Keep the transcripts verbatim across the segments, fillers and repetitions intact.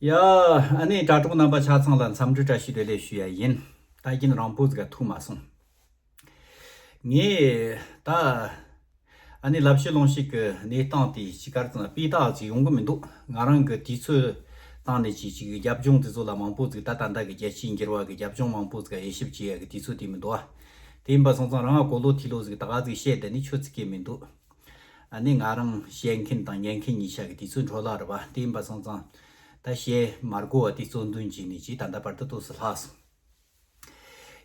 ཡ། ཨ་ནི་དྲ་གྲོགས་རྣམ་པ་ཆ་ཚང་ལ་འཚམས་འདྲི་བཀྲ་ཤིས་བདེ་ལེགས་ཞུ་ཡ་ཡིན། ད་ཡིན་རང་པོ་ཟིག་ག་ཐུག་མ་སོང་། ངས་ད་ཨ་ནི་ལབ་བཤད་ལུང་བཤད་གི་གནས་སྟངས་དེ་ཅིག་གར་ཙམ་སྤུས་དག་ཅིག་ཡོང་གི་མི་འདུག་ང་རང་གི་དུས་ཚོད་བཏང་ནས་ཅིག་ཅིག་རྒྱབ་ལྗོངས་དེ་ཚོ་ལ་མང་པོ་ཟིག་ད་ད་ལྟ་གི་རྒྱལ་སྤྱིའི་འགྱུར་བ་གི་རྒྱབ་ལྗོངས་མང་པོ་ཟིག་དབྱེ་ཞིབ་བྱེད་ཡ་གི་དུས་ཚོད་དེ་མི་འདུག་ཨ། དེ་ཡིན་པ་སོང་ཙང་རང་ང་གོ་ལོ་ཐོས་ལོ་ཟིག་ད་ག་ཟིག་བཤད་བསྡད་ནས་ཆོ་ཚིག་གི་མི་འདུག་ཨ་ནི་ང་རང་བཤད་མཁན་དང་ཉན་མཁན་གཉིས་ཆ་གི་དུས་ཚོད་འཕྲོ་བརླག་རེད་བ། དེ་ཡིན་པ་སོང་ཙང་ད་བཤད་མ་དགོས་པ་དེ་གཙོ་འདོན་བྱས་ནས་ཅིག་ད་ལྟ་བར་དུ་ཏོག་ཙམ་ལྷག་སོང་།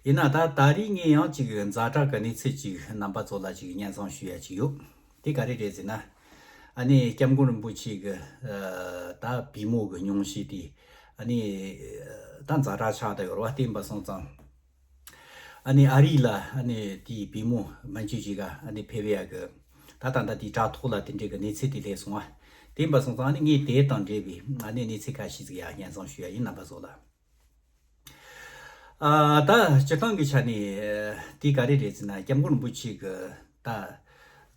ཡིན་ན་ད་ད་རེས་ངས་ཡང་ཅིག་ཛ་དྲག་གི་གནས་ཚུལ་ཅིག་རྣམ་པ་ཚོ་ལ་ཅིག་སྙན་སེང་ཞུ་ཡ་ཅིག་ཡོད། དེ་ག་རེ་རེད་ཟེར་ན། ཨ་ནི་སྐྱབས་མགོན་རིན་པོ་ཆེ་གི་ད་བེའུ་མོ་གི་སྙུང་གཞི་དེ་ཨ་ནི་ད་ཛ་དྲག་ཆགས་བསྡད་ཡོད་རེད་བ། དེ་ཡིན་པ་སོང་ཙང་ཨ་ནི་ཨ་རི་ལ་ཨ་ནི་དེའི་བེའུ་མོ་སྨན་བཅོས་བྱེད་ག་ཨ་ནི་ཕེབས་ཡ་གི་ད་ད་ལྟ་དེའི་དྲ་ཐོག་ལ་དེ་འདྲའི་གི་གནས་ཚུལ་དེ་སླེབས་སོང་བ། དེ་ཡིན་པ་སོང་ཙང་ཨ་ནི་ངས་དེ་དང་འབྲེལ་བའི་ཨ་ནི་གནས་ཚུལ་ཁ་ཤས་ཟིག་ཡ་སྙན་སེང་ཞུ་ཡ་ཡིན་རྣམ་པ་ཚོ་ལ། ཨ་ད་སྤྱིར་བཏང་གི་ཆ་ནས་དེ་ག་རེ་རེད་ཟེར་ན་སྐྱབས་མགོན་རིན་པོ་ཆེ་གི་ད་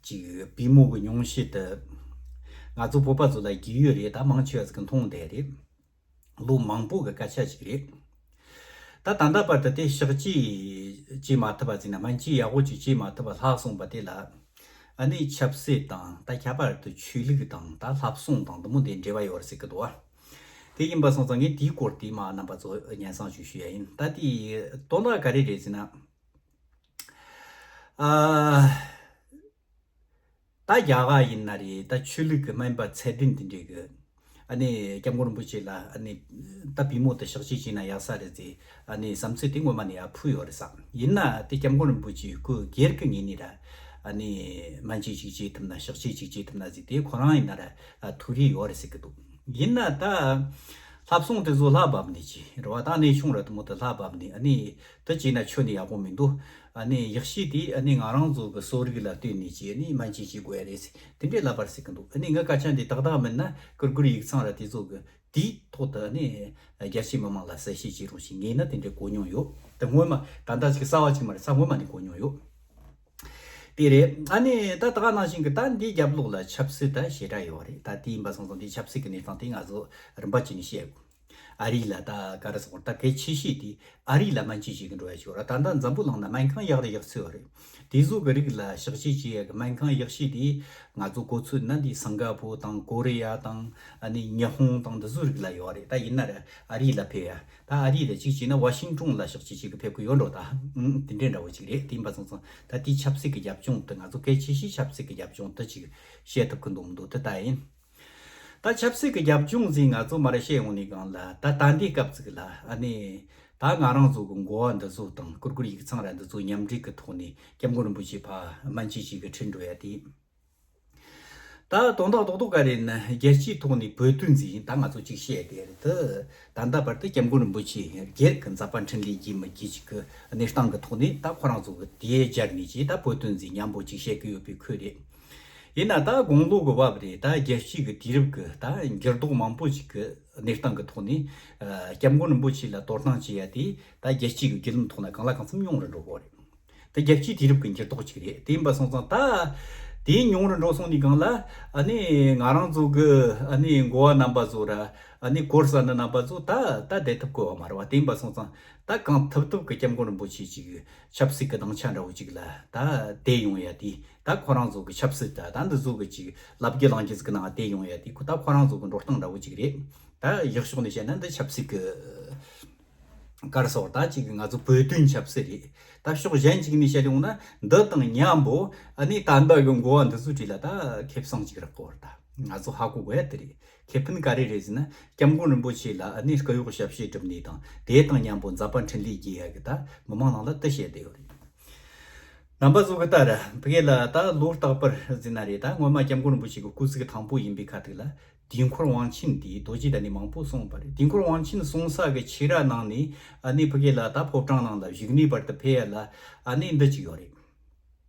ཅིག་བེའུ་མོ་གི་སྙུང་གཞི་དེ་ང་ཚོ་བོད་པ་ཚོ་ལ་རྒྱུས་ཡོད་རེད། ད་མང་ཆེ་བ་ཟིག་གི་མཐོང་བསྡད་རེད། ལོ་མང་པོ་གི་སྐད་ཆ་ཞིག་རེད། ད་ད་ལྟ་བར་དུ་དེ་གཤགས་བཅོས་བྱེད་མ་ཐུབ་པ་ཟེར་ན་སྨན་བཅོས་ཡག་པོ་ཅིག་བྱེད་མ་ཐུབ་པ་ལྷག་སོང་བ་དེ་ལ་ཨ་ནི་ཆབ་སྲིད་དང་ད་ཁྱད་པར་དུ་ཆོས་ལུགས་དང་ད་ལྷ་སྲུང་དང་འདི་མོ་དེ་འབྲེལ་བ་ཡོད་རེད་ཟེར་གི་འདུག་བ། དེ་ཡིན་པ་སོང་ཙང་ངས་དེའི་སྐོར་དེ་མ་རྣམ་པ་ཚོ་སྙན་སེང་ཞིག་ཞུ་ཡ་ཡིན། ད་དེའི་དོན་དག་ག་རེ་རེད་ཟེར་ན། ཨ། ད་རྒྱ་གར་ཡིན་ན་རེད། ད་ཆོས་ལུགས་ཀྱི་སྨན་པ་ཚད་ལྡན་དེ་འདྲས་ཀྱི་ཨ་ནི་སྐྱབས་མགོན་རིན་པོ་ཆེ་ལ་ཨ་ནི་ད་བེའུ་མོ་དེ་གཤགས་བཅོས་བྱས་ན་ཡག་ས་རེད་ཟེར་ཨ་ནི་བསམ་ཚུལ་དེ་སྔོན་མ་ནས་ཡར་ཕུལ་ཡོད་རེད་ས། ཡིན་ན་དེ་སྐྱབས་མགོན་རིན་པོ་ཆེ་སྐུ་སྒེར་གྱི་ངོས་ནས་ར་ཨ་ནི་སྨན་བཅོས་ཅིག་བྱེད་ཐུབ་ན་གཤགས་བཅོས་ཅིག་བྱེད་ཐུབ་ན་ཟེར་དེ་ཁོ་རང་ཡིན་ན་ར་ཐུགས་རེ་ཡོད་རེད་ཟེར་གི་འདུག་ཡིན་ན་ད་ལྷ་སྲུང་དེ་ཚོ་ལྷ་བབས་ནས་ཅི་རེད་བ། ད་གནས་ཆུང་ར་དེ་མོ་དེ་ལྷ་བབས་ནས་ཨ་ནི་དེ་བྱས་ན་ཆོས་ནི་ཡག་པོ་མི་འདུག་ཨ་ནི་ཡག་ཤོས་དེ་ཨ་ནི་ང་རང་ཚོ་གི་གསོ་རིག་ལ་ལྟོས་ནས་ཅི་ཨ་ནི་སྨན་བཅོས་བྱེད་དགོས་ཡ་རེད་ཟེར་དེ་འདྲའི་ལབ་པ་རེད་ཟེར་གི་འདུག་ཨ་ནི་ངའི་སྐད་ཆ་འདི་ཏག་ཏག་མིན་ན་ཀུར་ཀུར་ཡིག་ཚང་ར་དེ་ཚོ་གི་དེའི་ཐོག་ཏུ་ཨ་ནི་རྒྱལ་སྤྱིའི་མི་མང་ལ་གསལ་བཤད་བྱེད་རོགས་ཞེས་ངས་ནི་དེ་འདྲའི་གོ་མྱོང་ཡོད། དེ་སྔོན་མ་ད་ལྟ་ཅིག་གསར་བ་ཅིག་མ་རེད། ས་སྔོན་མ་ནས་གོ་མྱོང་ཡོད། དེ་རེད། ཨ་ནི་ད་ད་ག་ནང་བཞིན་གྱི་ད་འདིའི་རྒྱབ་ལོགས་ལ་ཆབ་སྲིད་ད་ཞེ་དྲག་ཡོད་རེད། ད་དེ་ཡིན་པ་སོང་ཙང་འདིའི་ཆབ་སྲིད་ཀྱི་གནས་སྟངས་དེ་ང་ཚོ་རིམ་པ་བྱས་ནས་བཤད་དགོས། ཨ་རི་ལ་ད་ག་རེ་ཟེར་དགོས་རེད། ད་གལ་ཆེ་ཤོས་དེ་ཨ་རི་ལ་སྨན་བཅོས་བྱེད་གི་འགྲོ་ཡ་ཞིག་ཡོད་རེད། ད་ལྟ་འཛམ་བུ་གླིང་ན་སྨན་ཁང་ཡག་རེ་ཡག་ཚོད་ཡོད་རེད། དེ་ཚོ་གི་རིགས་ལ་གཤགས་བཅོས་བྱེད་ཡ་གི་སྨན་ཁང་ཡག་ཤོས་དེ་ང་ཚོ་གོ་ཚོད་ན་འདི་སིང་ག་ཕོར་དང་ཀོ་རི་ཡ་དང་ཨ་ནི་ཉི་ཧོང་དང་འདི་ཚོ་རིགས་ལ་ཡོད་རེད། ད་ཡིན་ན་ར་ཨ་རི་ལ་ཕེབས་ཡ། ད་ཨ་རི་ལ་གཅིག་བྱས་ན་ཝ་ཤིང་ཊོན་ལ་གཤགས་བཅོས་བྱེད་གི་ཕེབས་གི་ཡོད་འགྲོ། ད་ཨང་དེ་འདྲའི་འདྲ་བོ་ཅིག་རེད། དེ་ཡིན་པ་སོང་ཙང་ད་དེའི་ཆབ་སྲིད་ཀྱི་རྒྱབ་ལྗོངས་དེ་ང་ཚོ་གལ་ཆེ་ཤོས་ཆབ་སྲིད་ཀྱི་རྒྱབ་ལྗོངས་དེ་ཅིག་བཤད་ཐུབ་གི་འདུག་མི་འདུག་དེ་ལྟ་ཡིན། ད་ཆབ་སྲིད་ཀྱི་རྒྱབ་ལྗོངས་ཟིག་ང་ཚོ་མར་བཤད་ཡོང་ནས་གང་ལ་ད་ད་འདི་སྐབས་ཅིག་ལ་ཨ་ནི་ད་ང་རང་ཚོ་གི་འགོ་བ་འདི་ཚོ་དང་ཀུར་ཀུར་ཡིག་ཚང་ར་འདི་ཚོ་མཉམ་འབྲེལ་གྱི་ཐོག་ནས་སྐྱབས་མགོན་རིན་པོ་ཆེ་ཕར་སྨན་བཅོས་བྱེད་གི་ཁྲིད་འགྲོ་ཡ་དེ། ད་དོན་དག་རྡོག་རྡོག་ག་རེ་ན་རྒྱལ་སྤྱིའི་ཐོག་ནས་བོད་དོན་ཟིག་ཡིན། ད་ང་ཚོ་ཅིག་བཤད་དེ་རེད། དེ་ད་ལྟ་བར་དུ་སྐྱབས་མགོན་རིན་པོ་ཆེ་སྒེར་གྱི་མཛད་པ་འཕྲིན་ལས་རྒྱས་མི་རྒྱས་ཅིག་གི་གནས་སྟངས་ཀྱི་ཐོག་ནས་ད་ཁོ་རང་ཚོ་གི་དེའི་སྦྱར་ནས་ཅིག་ད་བོད་དོན་ཟིག་མཉམ་པོ་ཅིག་བཤད་གི་ཡོད་པའི་ཁུལ་རེད། ཡིན་ན་ད་དགུང་ལོ་གི་བབ་རེད། ད་རྒྱལ་སྤྱིའི་གི་དུས་རབས་ཀྱི་ད་འགྱུར་ལྡོག་མང་པོ་ཅིག་གི་གནས་སྟངས་ཀྱི་ཐོག་ནས་ཨ་སྐྱབས་མགོན་རིན་པོ་ཆེ་ལ་དོ་སྣང་བྱེད་ཡ་དེ་ད་རྒྱལ་སྤྱིའི་གི་བརྒྱུད་ལམ་ཐོག་ན་གང་ལ་གང་འཚམ་ཉུང་རུ་འགྲོ་གི་རེད། དེ་རྒྱལ་སྤྱིའི་དུས་རབས་ཀྱི་འགྱུར་ལྡོག་ཅིག་རེད། དེ་ཡིན་པ་སོང་ཙང་ད་དེ་ཉུང་རུ་འགྲོ་སོང་ནས་གང་ལ་ཨ་ནི་ང་རང་ཚོ་གི་ཨ་ནི་འགོ་བ་རྣམ་པ་ཚོ་ར་ཨ་ནི་གོ་ས་འདི་རྣམ་པ་ཚོ་ད་ད་བསྡད་ཐུབ་གི་ཡོད་མ་རེད་བ། དེ་ཡིན་པ་སོང་ཙང་ད་གང་ཐུབ་ཐུབ་ཀྱི་སྐྱབས་མགོན་རིན་པོ་ཆེ་ཅིག་ཆབ་སྲིད་ཀྱི་སྡིངས་ཆ་འདྲ་བོ་ཅིག་ལ་ད་བསྡད་ཡོང་ཡ་དེ། ད་ཁོ་རང་ཚོ་གི་ཆབ་སྲིད་ད་ད་འདི་ཚོ་གི་ཅིག་ལབ་རྒྱུ་ལང་རྒྱུ་ཟིག་གི་ནང་བསྡད་ཡོང་ཡ་དེ་ཁོ་ད་ཁོ་རང་ཚོ་གི་འགྲོ་སྟངས་འདྲ་བོ་ཅིག་རེད། ད་ཡག་ཕྱོགས་ནས་བཤད་ན་འདི་ཆབ་སྲིད་ཀྱི་ག་རེ་ཟེར་ད་ཅིག་ང་ཚོ་བོད་དོན་ཆབ་སྲིད་རེད། ད་ཕྱོགས་གཞན་ཅིག་ནས་བཤད་ཡོང་ན་འདི་དང་མཉམ་པོ་ཨ་ནི་ད་ལྟ་གི་འགོ་བ་འདི་ཚོའི་གྲས་ལ་ད་ཁེ་བཟང་ཅིག་རག་གི་ཡོད་རེད། ད་ང་ཚོ་ཧ་གོ་དགོས་ཡ་དེ་རེད། ཁེ་ཕན་ག་རེ་རེད་ཟེར་ན་སྐྱབས་མགོན་རིན་པོ་ཆེ་ལ་ཨ་ནི་སྐུ་གཡོག་ཞབས་ཕྱི་བསྒྲུབས་ནས་དང་དེ་དང་མཉམ་པོ་མཛད་པ་འཕྲིན་ལས་རྒྱས་ཡ་གི་ད་མི་མང་ནང་ལ་དེ་བཤད་བསྡད་ཡོད་རེད། རྣམ་པ་ཚོ་གི་ལྟར་ཕ་གི་ལ་ད་ལོ་རྟག་པར་ཟེར་ན་རེད། ད་སྔོན་མ་སྐྱབས་མགོན་རིན་པོ་ཆེ་གི་སྐུ་ཚིགས་དང་པོ་ཡིན་པའི་ཁ་ཐུག་ལ་དུས་འཁོར་དབང་ཆེན་དེ་རྡོ་རྗེ་གདན་ནས་མང་པོ་གསུངས་པ་རེད། དུས་འཁོར་དབང་ཆེན་གསུངས་ས་གི་ཆོས་ར་ནང་ནས་ཨ་ནི་ཕ་གི་ལ་ད་ཕོ་བྲང་ནང་ལ་བཞུགས་གནས་བར་དུ་ཕེབས་ཡ་ལ་ཨ་ནི་འདི་གཅིག་ཡོད་རེད།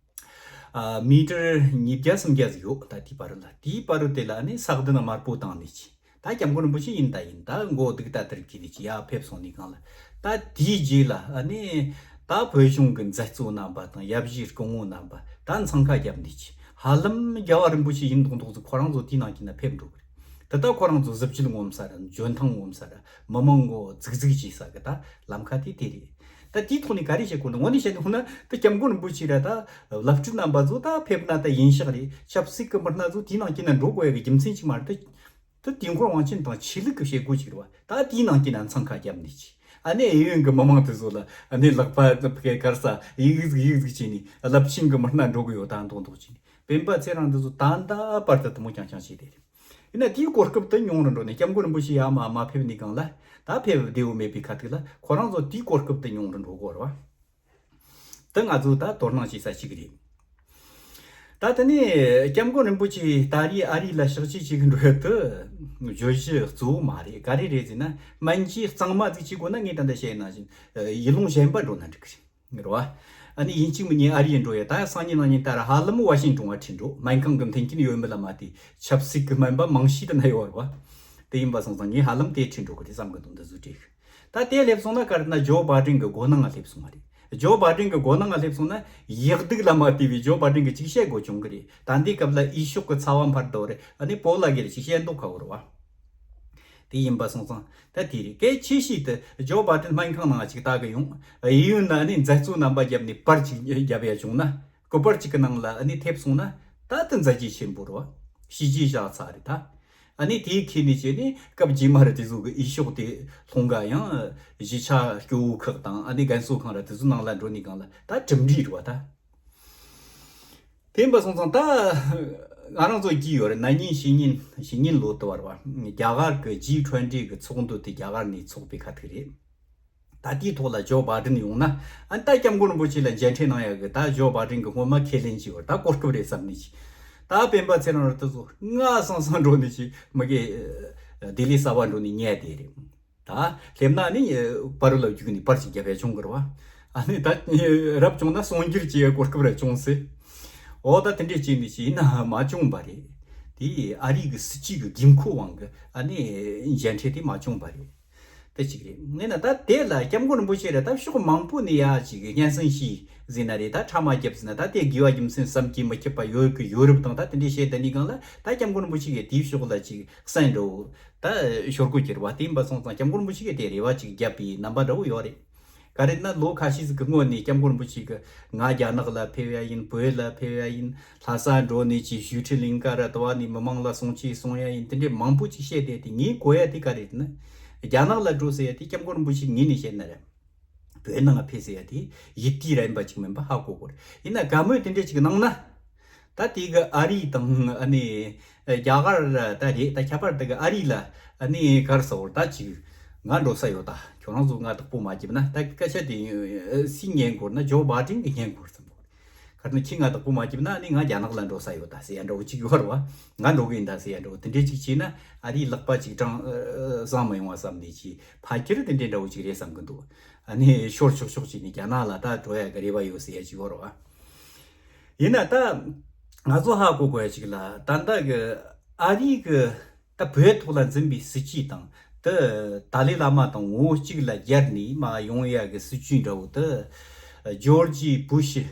ཨ་མི་ཊར་ཉིས་བརྒྱ་སུམ་བརྒྱ་ཟིག་ཡོད། ད་དེའི་བར་ལ་དེའི་བར་དེ་ལ་ཨ་ནི་ས་གདན་དམར་པོ་བཏང་ནས་ཅི། ད་སྐྱབས་མགོན་རིན་པོ་ཆེ་ཡིན་ད་ཡིན་ད་མགོ་སྡིག་ད་དེར་གི་ནས་ཅི་ཡར་ཕེབས་སོང་ནས་གང་ལ། ད་དེའི་རྗེས་ལ་ཨ་ནི་ད་བོད་གཞུང་གི་མཛད་གཙོ་རྣམ་པ་དང་ཡབ་གཞིས་སྐུ་ངོ་རྣམ་པ་ད་འཚང་ཁ་བརྒྱབ་ནས་ཅི་ཧ་ལམ་རྒྱལ་བ་རིན་པོ་ཆེ་ཡིན་མདོག་མདོག་ཟིག་ཁོ་རང་ཚོ་དེའི་ནང་གི་ན་ཕེབས་འགྲོ་གི་རེད། ད་ ད་ཁོ་རང་ཚོ་གཟི་བརྗིད་ངོམ་ས་ར་འཇོན་ཐང་ངོམ་ས་ར་མི་མང་ངོ་རྫིག་རྫིག་བྱེད་ས་གི་ད་ལམ་ཁ་དེ་དེ་རེད། ད་དེའི་ཐོག་ནས་ག་རེ་བྱེད་དགོས་ན་དངོས་གནས་བཤད་ན་ད་སྐྱབས་མགོན་རིན་པོ་ཆེ་ར་ད་བླ་སྤྲུལ་རྣམ་པ་ཚོ་ད་ཕེབས་ན་ད་ཡིན་ཤག་རེད། ཆབ་སྲིད་ཀྱི་མི་སྣ་ཚོ་དེའི་ནང་སྐྱིད་ན་འགྲོ་དགོས་ཡ་གི་རྒྱུ་མཚན་ཅིག་མ་རེད། ད་དེ་དུས་འཁོར་དབང་ཆེན་དང་ཆོས་ལུགས་ཀྱི་བྱེད་སྒོ་ཅིག་རེད་བ། ད་དེའི་ནང་སྐྱིད་ན་འཚང་ཁ་བརྒྱབ་ནས་ཅིག་ཨ་ནི་ཨེ་ཡོན་གྱི་མི་མང་དེ་ཚོ་ལ་ཨ་ནི་ལག་པ་ཕ་གི་གར་ས་ཡིག་ཟིག་ཡིག་ཟིག་བྱས་ནས་རླབས་ཆེན་གྱི་མི་སྣ་འགྲོ་གི་ཡོད་ད་མདོག་མདོག་བྱས་ནས་སྤེན་པ་ཚེ་རིང་འདི་ཚོ་ད་ལྟ་བར་དུ་དུ་མོ་རྐྱང་རྐྱང་བྱས་ཏེ་རེད། ཡིན་ན་དེའི་གོ་སྐབས་དེ་ཉུང་རུ་འགྲོ་ནས་སྐྱབས་མགོན་རིན་པོ་ཆེ་ཡར་མར་མ་ཕེབས་ནས་གང་ལ་ད་ཕེབས་བདེ་བོ་མེད་པའི་ཁ་ཐུག་ལ་ཁོ་རང་ཚོ་དེའི་གོ་སྐབས་དེ་ཉུང་རུ་འགྲོ་དགོས་རེད་བ། དེ་ང་ཚོས་ད་དོ་སྣང་བྱེད་ས་ཞིག་རེད། ད་དེ་ནས་སྐྱབས་མགོན་རིན་པོ་ཆེ་ད་རེས་ཨ་རི་ལ་ཕྱག་ཕྱིད་བྱེད་གི་འགྲོ་ཡ་དེ་བརྗོད་གཞི་གཙོ་བོ་མ་རེད། ག་རེ་རེད་ཟེར་ན་སྨན་བཅོས་གཙང་མ་ཟིག་བྱེད་དགོས་ན་ངས་ད་ལྟ་བཤད་ན་བཞིན་ཡུལ་ལུང་གཞན་པ་འགྲོ་ན་འགྲིག་གི་རེད། རེད་བ། ཨ་ནི་ཡིན་གཅིག་མིན་གཉིས་ཨ་རི་ཡི་འགྲོ་ཡ་ད་སང་ཉིན་གནངས་ཉིན་ད་ར་ཧ་ལམ་ཝ་ཤིང་ཏོན་བ་ཁྲིད་འགྲོ་སྨན་ཁང་གི་མཐུན་རྐྱེན་ཡོད་མེད་ལ་མ་ལྟོས་ཆབ་སྲིད་ཀྱི་སྨན་པ་མང་ཤོས་དེ་ན་ཡོད་རེད་བ། དེ་ཡིན་པ་སོང་ཙང་ངས་ཧ་ལམ་དེ་ཁྲིད་འགྲོ་གི་རེད་བསམ་གི་འདུག་འདི་ཚོ་བྲིས་ཤིག་ད་དེ་སླེབས་སོང་ན་ག་རེ་ན་ཇོ་བྷ་ཌེན་གྱི་མགོ་ནང་ང་སླེབས་སོང་བ་རེད། ཇོ་བྷ་ཌེན་གྱི་མགོ་ནང་ང་སླེབས་སོང་ན་ཡག་སྡུག་ལ་མ་ལྟོས་པའི་ཇོ་བྷ་ཌེན་གྱི་ཅིག་བཤད་དགོས་བྱུང་གི་རེད། ད་འདི་སྐབས་ལ་འོས་ཤོག་གི་ཚ་བ་འཕར་འདུག་རེད། ཨ་ནི་པོ་ལ་གིར་ཅིག་བཤད་མདོག་ཁ་བོ་རེད་བ། དེ་ཡིན་པ་སོང་ཙང་ད་དེ་རེད། གལ་ཆེ་ཤོས་དེ་ཇོ་བྷ་ཌེན་སྨན་ཁང་ནང་ཅིག་ལྟ་གི་ཡོང་། ཡིན་ཡོད་ན་ཨ་ནི་མཛད་གཙོ་རྣམ་པ་བརྒྱབ་ནས་པར་ཅིག་བརྒྱབ་ཡ་བྱུང་ན་སྐུ་པར་ཅིག་གི་ནང་ལ་ཨ་ནི་ཐེབས་སོང་ན་ད་དེ་མཛད་རྗེས་ཆེན་པོ་རེད་བ། བྱས་རྗེས་བཞག་ཚར་རེད་ད། ཨ་ནི་དེའི་ཁེ་ནས་བྱས་ནས་སྐབས་རྗེས་མ་ར་དེ་ཚོ་གི་འོས་ཤོག་དེ་སློང་ག་ཡང་གཞིས་ཆགས་སྐྱོ་བོ་ཁག་དང་ཨ་ནི་རྒན་གསོ་ཁང་ར་དེ་ཚོ་ནང་ལ་འགྲོ་ནས་གང་ལ་ད་གྲུབ་འབྲས་རེད་བ་ད། དེ་ཡིན་པ་སོང་ཙང་ད་ང་རང་ཚོ་རྒྱུས་ཡོད་རེད། ན་ནིང་ཕྱི་ཉིན་ཕྱི་ཉིན་ལོ་དུ་བར་བ་རྒྱ་གར་གྱི་ཇི་ཊུ་ཝེན་ཊི་གི་ཚོགས་འདུ་དེ་རྒྱ་གར་ནས་ཚོགས་པའི་ཁ་ཐུག་རེད། ད་དེའི་ཐོག་ལ་ཇོ་བྷ་ཌེན་ཡོང་ན་ཨ་ནི་ད་སྐྱབས་མགོན་རིན་པོ་ཆེ་ལ་མཇལ་འཕྲད་གནང་ཡག་གི་ད་ཇོ་བྷ་ཌེན་གི་སྔོན་མ་ཁས་ལེན་གྱི་བར་ད་གོ་སྐབས་རེད་བསམ་ནས་ཅི། ད་སྤེན་པ་ཚེ་རིང་ར་དེ་ཚོ་སྔ་སང་སང་འགྲོ་ནས་ཅི་མི་གི་ལྡི་ལི་གསར་པ་འགྲོ་ནས་ཉལ་བསྡད་རེད། ད་སླེབས་ན་ནི་པར་ལ་རྒྱུག་ནས་པར་ཅིག་རྒྱབ་ཡ་བྱུང་གི་རེད་བ། ཨ་ནི་ད་རབ་བྱུང་ན་གསུང་སྒྱུར་བྱེད་ཡ་གོ་སྐབས་ར་བྱུང་ཟེར། འོ་ད་དེ་འདྲས་བྱས་ནས་བྱས་ན་མ་བྱུང་བ་རེད། དེ་ཨ་རི་གི་སྲིད་ཇུས་ཀྱི་དགོས་མཁོ་དབང་གི་ཨ་ནི་མཇལ་འཕྲད་དེ་མ་བྱུང་བ་རེད། དེ་གཅིག་རེད། ངས་ན་ད་དེ་ལ་སྐྱབས་མགོན་རིན་པོ་ཆེ་ར་ད་ཕྱོགས་མང་པོ་ནས་ཡ་ཅིག་སྙན་སེང་ཞུས་ཟིན་ན་རེད། ད་ཕྲ་མ་རྒྱབ་ཟིན་ན་ད་དེ་དགེ་བ་རྒྱུ་མཚན་བསམ་གྱིས་མི་ཁྱབ་པ་ཡོད་གི་ཡོད་རབས་དང་ད་དེ་འདྲས་བཤད་ད་ནི་གང་ལ་ད་སྐྱབས་མགོན་རིན་པོ་ཆེ་གིས་དེའི་ཕྱོགས་ལ་ཅིག་གསན་འགྲོ། ད་ཤོར་གོ་གྱུར་བ་དེ་ཡིན་པ་སོང་ཙང་སྐྱབས་མགོན་རིན་པོ་ཆེ་གིས་དེ་རེ་བ་ཅིག་བརྒྱབ་པའི་རྣམ་པ་འདྲ་བོ་ཡོད་རེད། ག་རེ་ན་ལོ་ཁ་ཤས་ཟིག་གི་སྔོན་ནས་སྐྱབས་མགོན་རིན་པོ་ཆེ་གིས་ང་རྒྱ་ནག་ལ་ཕེབས་ཡ་ཡིན། བོད་ལ་ཕེབས་ཡ་ཡིན། ལྷ་ས་འགྲོ་ནས་ཅིག་ཞུས་ཁྲི་ལིང་ཀ་ར་དུ་བ་ནས་མི་མང་ལ་གསུང་ཆོས་གསུང་ཡ་ཡིན། དེ་འདྲས་མང་པོ་ཅིག་བཤད་བསྡད་དེ་ངས་གོ་ཡ་དེ་ག་རེ་རེད་ན། རྒྱ་ནག་ལ་འགྲོ་ཟེར་ཡ་དེ་སྐྱབས་མགོན་རིན་པོ་ཆེ་ངོས་ནས་བཤད་ན་རེད། བོད་ནང་ཕེབས་ཟེར་ཡ་དེ་ཡིད་དུས་རན་པ་ཅིག་མིན་པ་ཧ་གོ་གོ་རེད། ཡིན་ན་དགའ་མོས་དེ་འདྲས་ཅིག་གནང་ན། ད་དེ་གི་ཨ་རི་དང་ཨ་ནི་རྒྱ་གར་ད་རེད། ད་ཁྱད་པར་དེ་གི་ཨ་རི་ལ་ཨ་ནི་གར་ས་བོར་ད་ཅིག་ང་འགྲོ་ས་ཡོད། ད་ཁྱོད་རང་ཚོ་ང་བདག་པོ་མ་བརྒྱབ་ན་ད་སྐད་ཆ་དེ་སུས་ཉན་དགོས་ན་ཇོ་བྷ་ཌེན་གི་ཉན་དགོས་བསམ་གོ། གར་ན་ཁྱི་ང་བདག་པོ་མ་བརྒྱབ་ན་ནི་ང་རྒྱ་ནག་ལ་འགྲོ་ས་ཡོད་ད་ཟེར་ཡ་འདྲ་བོ་ཅིག་ཡོད་རེད་བ། ང་འགྲོ་གི་ཡིན་ད་ཟེར་ཡ་འདྲ་བོ་དེ་འདྲས་ཅིག་བྱས་ན་ཨ་རིའི་ལག་པ་ཅིག་གྲང་བཟང་མི་ཡོང་བ་བསམ་ནས་ཅིག་ཕ་ཁྱེར་དེ་འདྲས་འདྲ་བོ་ཅིག་རེད་བསམ་གི་འདུག་ཨ་ནི་ཤོར་ཆོག་ཆོག་བྱས་ནས་རྒྱ་ནག་ལ་ད་འགྲོ་ཡ་གི་རེ་བ་ཡོད་ཟེར་ཡ་ཅིག་ཡོད་རེད་བ། ཡིན་ན་ད་ང་ཚོ་ཧ་གོ་དགོས་ཡ་ཅིག་ལ་ད་ལྟ་གི་ཨ་རི་གི་ད་བོད་ཐོག་ལ་འཛིན་པའི་སྲིད་ཇུས་དང་དེ་ཏཱ་ལའི་བླ་མ་དང་ངོ་བོ་གཅིག་ལ་སྦྱར་ནས་མར་ཡོང་ཡ་གི་སྲིད་ཇུས་འདྲ་བོ་དེ་ཇོར་ཇི་བུ་ཤི་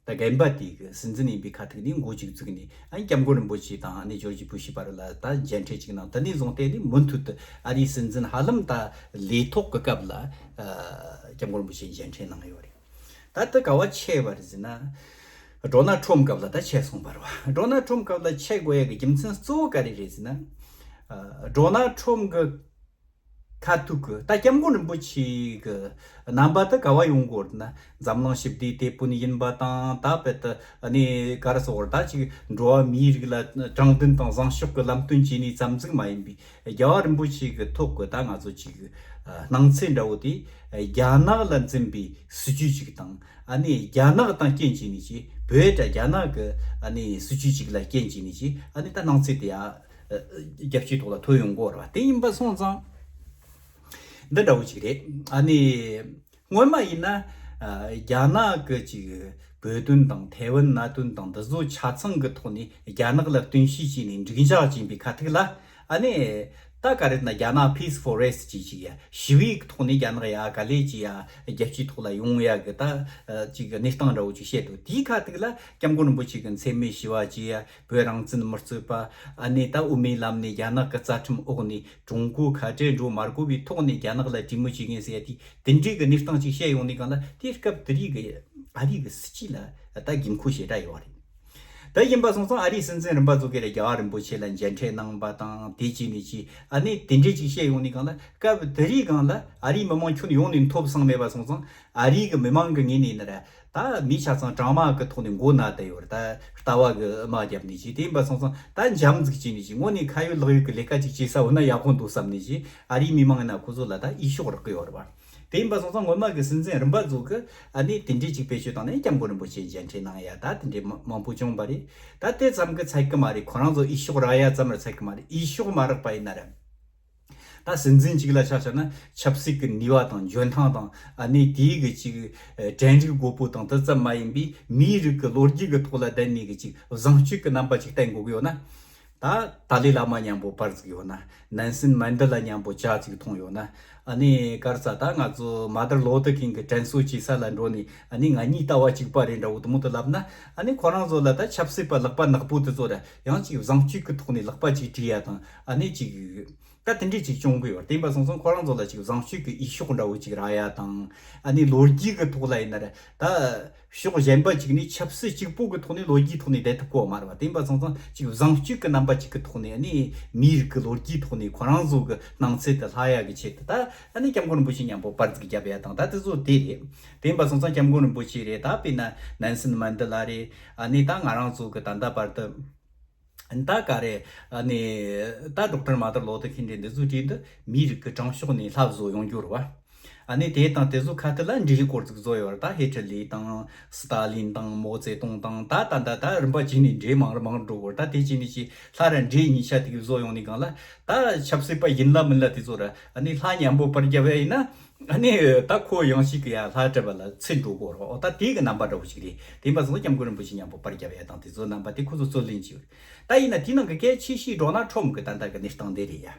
ད་རྒན་པ་དེ་གི་སྲིད་འཛིན་ཡིན་པའི་ཁ་ཐུག་ནས་འགོ་ཅིག་བཙུགས་ནས་ཨ་ནི་སྐྱབས་མགོན་རིན་པོ་ཆེ་དང་ཨ་ནི་ཇོར་ཇི་བུ་ཤི་བར་ལ་ད་མཇལ་འཕྲད་ཅིག་གནང་། དེ་ནས་བཟུང་སྟེ་ནི་མུ་མཐུད་དུ་ཨ་རིའི་སྲིད་འཛིན་ཧ་ལམ་ད་ལས་ཐོག་གི་སྐབས་ལ་སྐྱབས་མགོན་རིན་པོ་ཆེ་མཇལ་འཕྲད་གནང་ཡོད་རེད། ད་ལྟ་ག་བ་ཆད་པ་རེད་ཟེར་ན། ཌོ་ནལ་ཊམ་སྐབས་ལ་ད་ཆད་སོང་བ་རེད་བ། ཌོ་ནལ་ཊམ་སྐབས་ལ་ཆད་དགོས་ཡ་གི་རྒྱུ་མཚན་གཙོ་བོ་ག་རེ་རེད་ཟེར་ན། ཨ། ཌོ་ནལ་ཊམ་གི་ཁ་ཐུག་གི་ད་སྐྱབས་མགོན་རིན་པོ་ཆེ་གི་རྣམ་པ་ད་ག་བ་ཡོང་དགོས་ན་འཛམ་གླིང་ཞི་བདེའི་དེད་དཔོན་ཡིན་པ་དང་ད་དཔེ་ད་ཨ་ནི་ག་རེ་ཟེར་དགོས་རེད། ད་ཅིག་འགྲོ་བ་མིའི་རིགས་ལ་དྲང་བདེན་དང་བཟང་ཕྱོགས་ཀྱི་ལམ་སྟོན་བྱས་ནས་ཙམ་ཟིག་མ་ཡིན་པའི། རྒྱལ་བ་རིན་པོ་ཆེ་གི་ཐོག་གི་ད་ང་ཚོ་ཅིག་སྣང་ཚུལ་འདྲ་བོ་དེ་རྒྱ་ནག་ལ་འཛིན་པའི་སྲིད་ཇུས་ཅིག་དང་ཨ་ནི་རྒྱ་ནག་དང་རྐྱེན་བྱས་ནས་ཅིག་བོད་དང་རྒྱ་ནག་གི་ཨ་ནི་སྲིད་ཇུས་ཅིག་ལ་རྐྱེན་བྱས་ནས་ཅིག་ཨ་ནི་ད་སྣང་ཚུལ་དེ་ཡ་རྒྱབ་ཕྱི་ཐོག་ལ་ཐོན་ཡོང་གི་ཡོད་རེད་བ། དེ་ཡིན་པ་སོང་ཙང་འདི་འདྲ་བོ་ཅིག་རེད། ཨ་ནི། སྔོན་མ་ཡིན་ན། ཨ། རྒྱ་ནག་གི་ཅིག་བོད་དོན་དང་ཐའེ་ཝན་གནད་དོན་དང་འདི་ཚོ་ཆ་ཚང་གི་ཐོག་ནས་རྒྱ་ནག་ལ་སྟོན་བཤད་བྱས་ནས་འགྲིག་འཇགས་བྱིན་པའི་ཁ་ཐུག་ལ། ཨ་ནི། ད། ད་ག་རེ་ན་རྒྱ་ནག་peaceful race ཅིག་ཅིག་ཡ་ཞི་བའི་ཐོག་ནས་རྒྱ་ནག་ཡ་ག་ལེ་ཅིག་ཡ་རྒྱལ་སྤྱིའི་ཐོག་ལ་ཡོང་ཡ་གི་ད་ཅིག་གནས་སྟངས་འདྲ་བོ་ཅིག་བཤད་འདུག་དེའི་ཁ་ཐུག་ལ་སྐྱབས་མགོན་རིན་པོ་ཆེ་གི་མཚན་སྨད་ཞི་བ་ཅིག་ཡ་བོད་རང་བཙན་མི་རྩོད་པ། ཨ་ནི་ད་དབུ་མའི་ལམ་ནས་རྒྱ་ནག་གི་རྩ་ཁྲིམས་འོག་ནས་ཀྲུང་གོ་ཁ་བྲལ་འགྲོ་མ་དགོས་པའི་ཐོག་ནས་རྒྱ་ནག་ལ་གྲོས་མོལ་བྱེད་མཁན་ཟེར་ཡ་དེ་དེ་འདྲའི་གི་གནས་སྟངས་ཅིག་བཤད་ཡོང་ནས་གང་ལ་དེ་སྐབས་དེ་རིགས་གི་ཨ་རིའི་གི་སྲིད་ཇུས་ལ་ད་དགོས་མཁོ་ཞེ་དྲག་ཡོད་རེད། ད་ཡིན་པ་སོང་ཙང་ཨ་རིའི་སྲིད་འཛིན་རིམ་པ་ཚོ་གིས་རྒྱལ་བ་རིན་པོ་ཆེ་ལ་མཇལ་འཕྲད་གནང་བ་དང་དེ་བྱས་ནས་ཅི་ཨ་ནི་དེ་འདྲས་ཅིག་བཤད་ཡོང་ནས་གང་ལ་སྐབས་དེ་རིགས་གང་ལ་ཨ་རིའི་མི་མང་ཁྱོན་ཡོངས་ནས་ཐོབ་སང་མེད་པ་སོང་ཙང་ཨ་རིའི་གི་མི་མང་གི་ངོས་ནས་ནི་ར། ད་མི་ཆ་ཚང་གྲངས་མང་གི་ཐོག་ནས་མགོ་ན་བསྡད་ཡོད་རེད། ད་ལྟ་བ་གི་དམའ་རྒྱབ་ནས་ཅི་དེ་ཡིན་པ་སོང་ཙང་ད་འཇམ་འཛུགས་བྱས་ནས་ཅི་དངོས་གནས་ཁ་ཡོད་ལག་ཡོད་ཀྱི་ལས་ཀ་ཅིག་བྱེད་ས་འོ་ན་ཡག་པོ་འདུག་བསམ་ནས་ཅི་ཨ་རིའི་མི་མང་ཡིན་ན་ཁོ་ཚོ་ལ་ད་ཡིད་ཤོག་རག་གི་ཡོད་རེད་བ། དེ་ཡིན་པ་སོང་ཙང་སྔོན་མ་གི་སྲིད་འཛིན་རིམ་པ་ཚོ་གི་ཨ་ནི་དེ་འདྲས་ཅིག་བེད་སྤྱོད་བཏང་ནས་སྐྱབས་མགོན་རིན་པོ་ཆེ་མཇལ་འཕྲད་གནང་ཡ་ད་དེ་འདྲས་མང་མང་པོ་བྱུང་བ་རེད། ད་དེ་ཙམ་གི་ཚད་གི་མ་རེད། ཁོ་རང་ཚོ་ཡིད་ཤོག་རག་ཡ་ཙམ་ར་ཚད་གི་མ་རེད། ཡིད་ཤོག་མ་རག་པ་ཡིན་ན་ར། ད་སྲིད་འཛིན་གཅིག་ལ་ཆ་བཞག་ན་ཆབ་སྲིད་ཀྱི་ནུས་པ་དང་འཇོན་ཐང་དང་ཨ་ནི་དེའི་གི་ཅིག་ཨ་གྲལ་འགྲིག་དགོས་པོ་དང་དེ་ཙམ་མ་ཡིན་པའི་མིའི་རིགས་ཀྱི་ལོ་རྒྱུས་ཀྱི་ཐོག་ལ་བསྡད་ནས་གི་ཅིག་བཟང་སྤྱོད་ཀྱི་རྣམ་པ་ཅིག་བསྟན་དགོས་ཀྱི་ཡོད་ན། ད་ཏཱ་ལའི་བླ་མ་མཉམ་པོ་པར་བརྩིགས་ཡོད་ན། ནན་སན་མན་ཌེ་ལ་མཉམ་པོ་ཇ་ཅིག་འཐུང་ཡོད་ན། ཨ་ནི་ག་རེ་ཟ་ད་ང་ཚོ་མར་ཏིན་ལོ་ཐར་ཁིང་གི་དྲན་གསོ་བྱེད་ས་ལ་འགྲོ་ནས་ཨ་ནི་ང་གཉིས་ལྟ་བ་གཅིག་པ་རེད་འདྲ་བོ་དེ་མོ་དེ་ལབ་ན། ཨ་ནི་ཁོ་རང་ཚོ་ལ་ད་ཆབ་སྲིད་པ་ལག་པ་ནག་པོ་དེ་ཚོ་ར་ཡང་ཅིག་བཟང་སྤྱོད་ཀྱི་ཐོག་ནས་ལག་པ་ཅིག་སྦྲེལ་ཡ་དང་ཨ་ནི་ཅིག་ད་དེ་འདྲས་ཅིག་བྱུང་གི་ཡོད། དེ་ཡིན་པ་སོང་ཙང་ཁོ་རང་ཚོ་ལ་ཅིག་བཟང་སྤྱོད་ཀྱི་འོས་ཤོག་འདྲ་བོ་ཅིག་རག་ཡ་དང་། ཨ་ནི་ལོ་རྒྱུས་ཀྱི་ཐོག་ལ་ཡིན་ན་ར་ད་ཕྱོགས་གཞན་པ་ཅིག་ནས་ཆབ་སྲིད་གཅིག་པོ་གི་ཐོག་ནས་ལོ་རྒྱུས་ཐོག་ནས་བསྡད་ཐུབ་ཀྱི་ཡོད་མ་རེད་བ། དེ་ཡིན་པ་སོང་ཙང་ཅིག་བཟང་སྤྱོད་ཀྱི་རྣམ་པ་ཅིག་གི་ཐོག་ནས་ཨ་ནི་མིའི་རིགས་ཀྱི་ལོ་རྒྱུས་ཐོག་ནས་ཁོ་རང་ཚོ་གི་སྣང་ཚུལ་དེ་ལྷག་ཡ་གི་ཆེད་དུ་ད་ཨ་ནི་སྐྱབས་མགོན་རིན་པོ་ཆེ་མཉམ་པོ་པར་ཅིག་བརྒྱབ་ཡ་དང་ད་དེ་ཚོ་དེ་རེད། དེ་ཡིན་པ་སོང་ཙང་སྐྱབས་མགོན་རིན་པོ་ཆེ་རེད། ད་དཔེར་ན་ནན་སན་མན་ཌེ་ལ་རེད། ཨ་ནི་ད་ང་རང་ཚོ་གི་ད་ལྟ་བར་དུ། ད་ག་རེ། ཨ་ནི། ད་ཌོག་ཊར་མར་ཏིན་ལོ་ཐར་ཁིང་འདི་འདི་ཚོ་བྲིས་འདི་མིའི་རིགས་ཀྱི་དྲང་ཕྱོགས་ནས་ལྷ་བཟོ་ཡོང་རྒྱུ་རེད་བ། ཨ་ནི་དེ་དང་དེ་ཚོ་ཁ་ཐུག་ལ་འབྲུ་རིགས་སྐོར་ཚིག་བཟོ་ཡོད་རེད། ད་ཧི་ཊ་ལི་དང་སི་ཏཱ་ལིན་དང་མའོ་ཙེ་ཏུང་དང་ད་ད་ད་ད་རིམ་པ་བྱས་ནས་འབྲུ་མང་རུ་མང་རུ་འགྲོ་གི་རེད། ད་དེ་བྱས་ནས་ཅི་ལྷ་ར་འབྲུ་གཉིས་ཆ་དེ་གི་བཟོ་ཡོང་ནས་གང་ལ་ད་ཆབ་སྲིད་པ་ཡིན་ལ་མིན་ལ་དེ་ཚོ་ར་ཨ་ནི་ལྷ་མཉམ་པོ་པར་རྒྱབ་ཡ་ཡིན་ན། ཨ་ནི་ད་ཁོ་ཡང་ཞིག་གི་ཡ་ལྷ་སྤྲད་པ་ལ་ཚེ་འགྲོ་གོ་རོགས། ཨོ་ད་དེ་གི་རྣམ་པ་འདྲ་བོ་ཞིག་རེད། དེ་ཡིན་པ་སོང་ཙང་སྐྱབས་མགོན་རིན་པོ་ཆེ་མཉམ་པོ་པར་རྒྱབ་ཡ་དང་དེ་ཚོ་རྣམ་པ་དེ་ཁོ་ཚོ་རྩོད་ལེན་བྱས་ཡོད། ད་ཡིན་ན་དེའི་ནང་གི་གལ་ཆེ་ཤོས་ཌོ་ནལ་ཁྲོམ་གི་ད་ལྟ་གི་གནས་སྟངས་དེ་རེད་ཡ།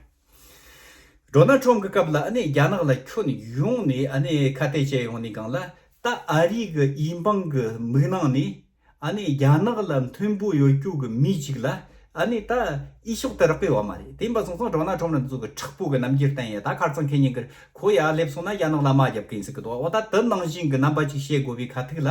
ཌོ་ནལ་ཁྲོམ་གི་སྐབས་ལ་ཨ་ནི་རྒྱ་ནག་ལ་ཁྱོན་ཡོངས་ནས་ཨ་ནི་ཁ་གཏད་བཅད་ཡོང་ནས་གང་ལ་ད་ཨ་རིའི་གི་འོས་འབངས་གི་མིག་ནང་ནས། ཨ་ནི་རྒྱ་ནག་ལ་མཐུན་པོ་ཡོད་རྒྱུ་གི་མི་ཅིག་ལ་ཨ་ནི་ད་འོས་ཤོག་དེ་རག་གི་ཡོད་མ་རེད། དེ་ཡིན་པ་སོང་ཙང་ཌོ་ནལ་ཁྲོམ་ལ་འདི་ཚོ་གི་མཁྲེགས་པོ་གི་རྣམ་འགྱུར་བསྟན་ཡ། ད་ཁ་རྩང་ཁེ་ཉིན་གི་ཁོ་ཡར་སླེབས་སོང་ན་རྒྱ་ནག་ལ་དམའ་རྒྱབ་གི་ཡིན་ཟེར་གི་འདུག་འོ་ད་དེ་ནང་བཞིན་གི་རྣམ་པ་ཅིག་བཤད་དགོས་པའི་ཁ་ཐུག་ལ།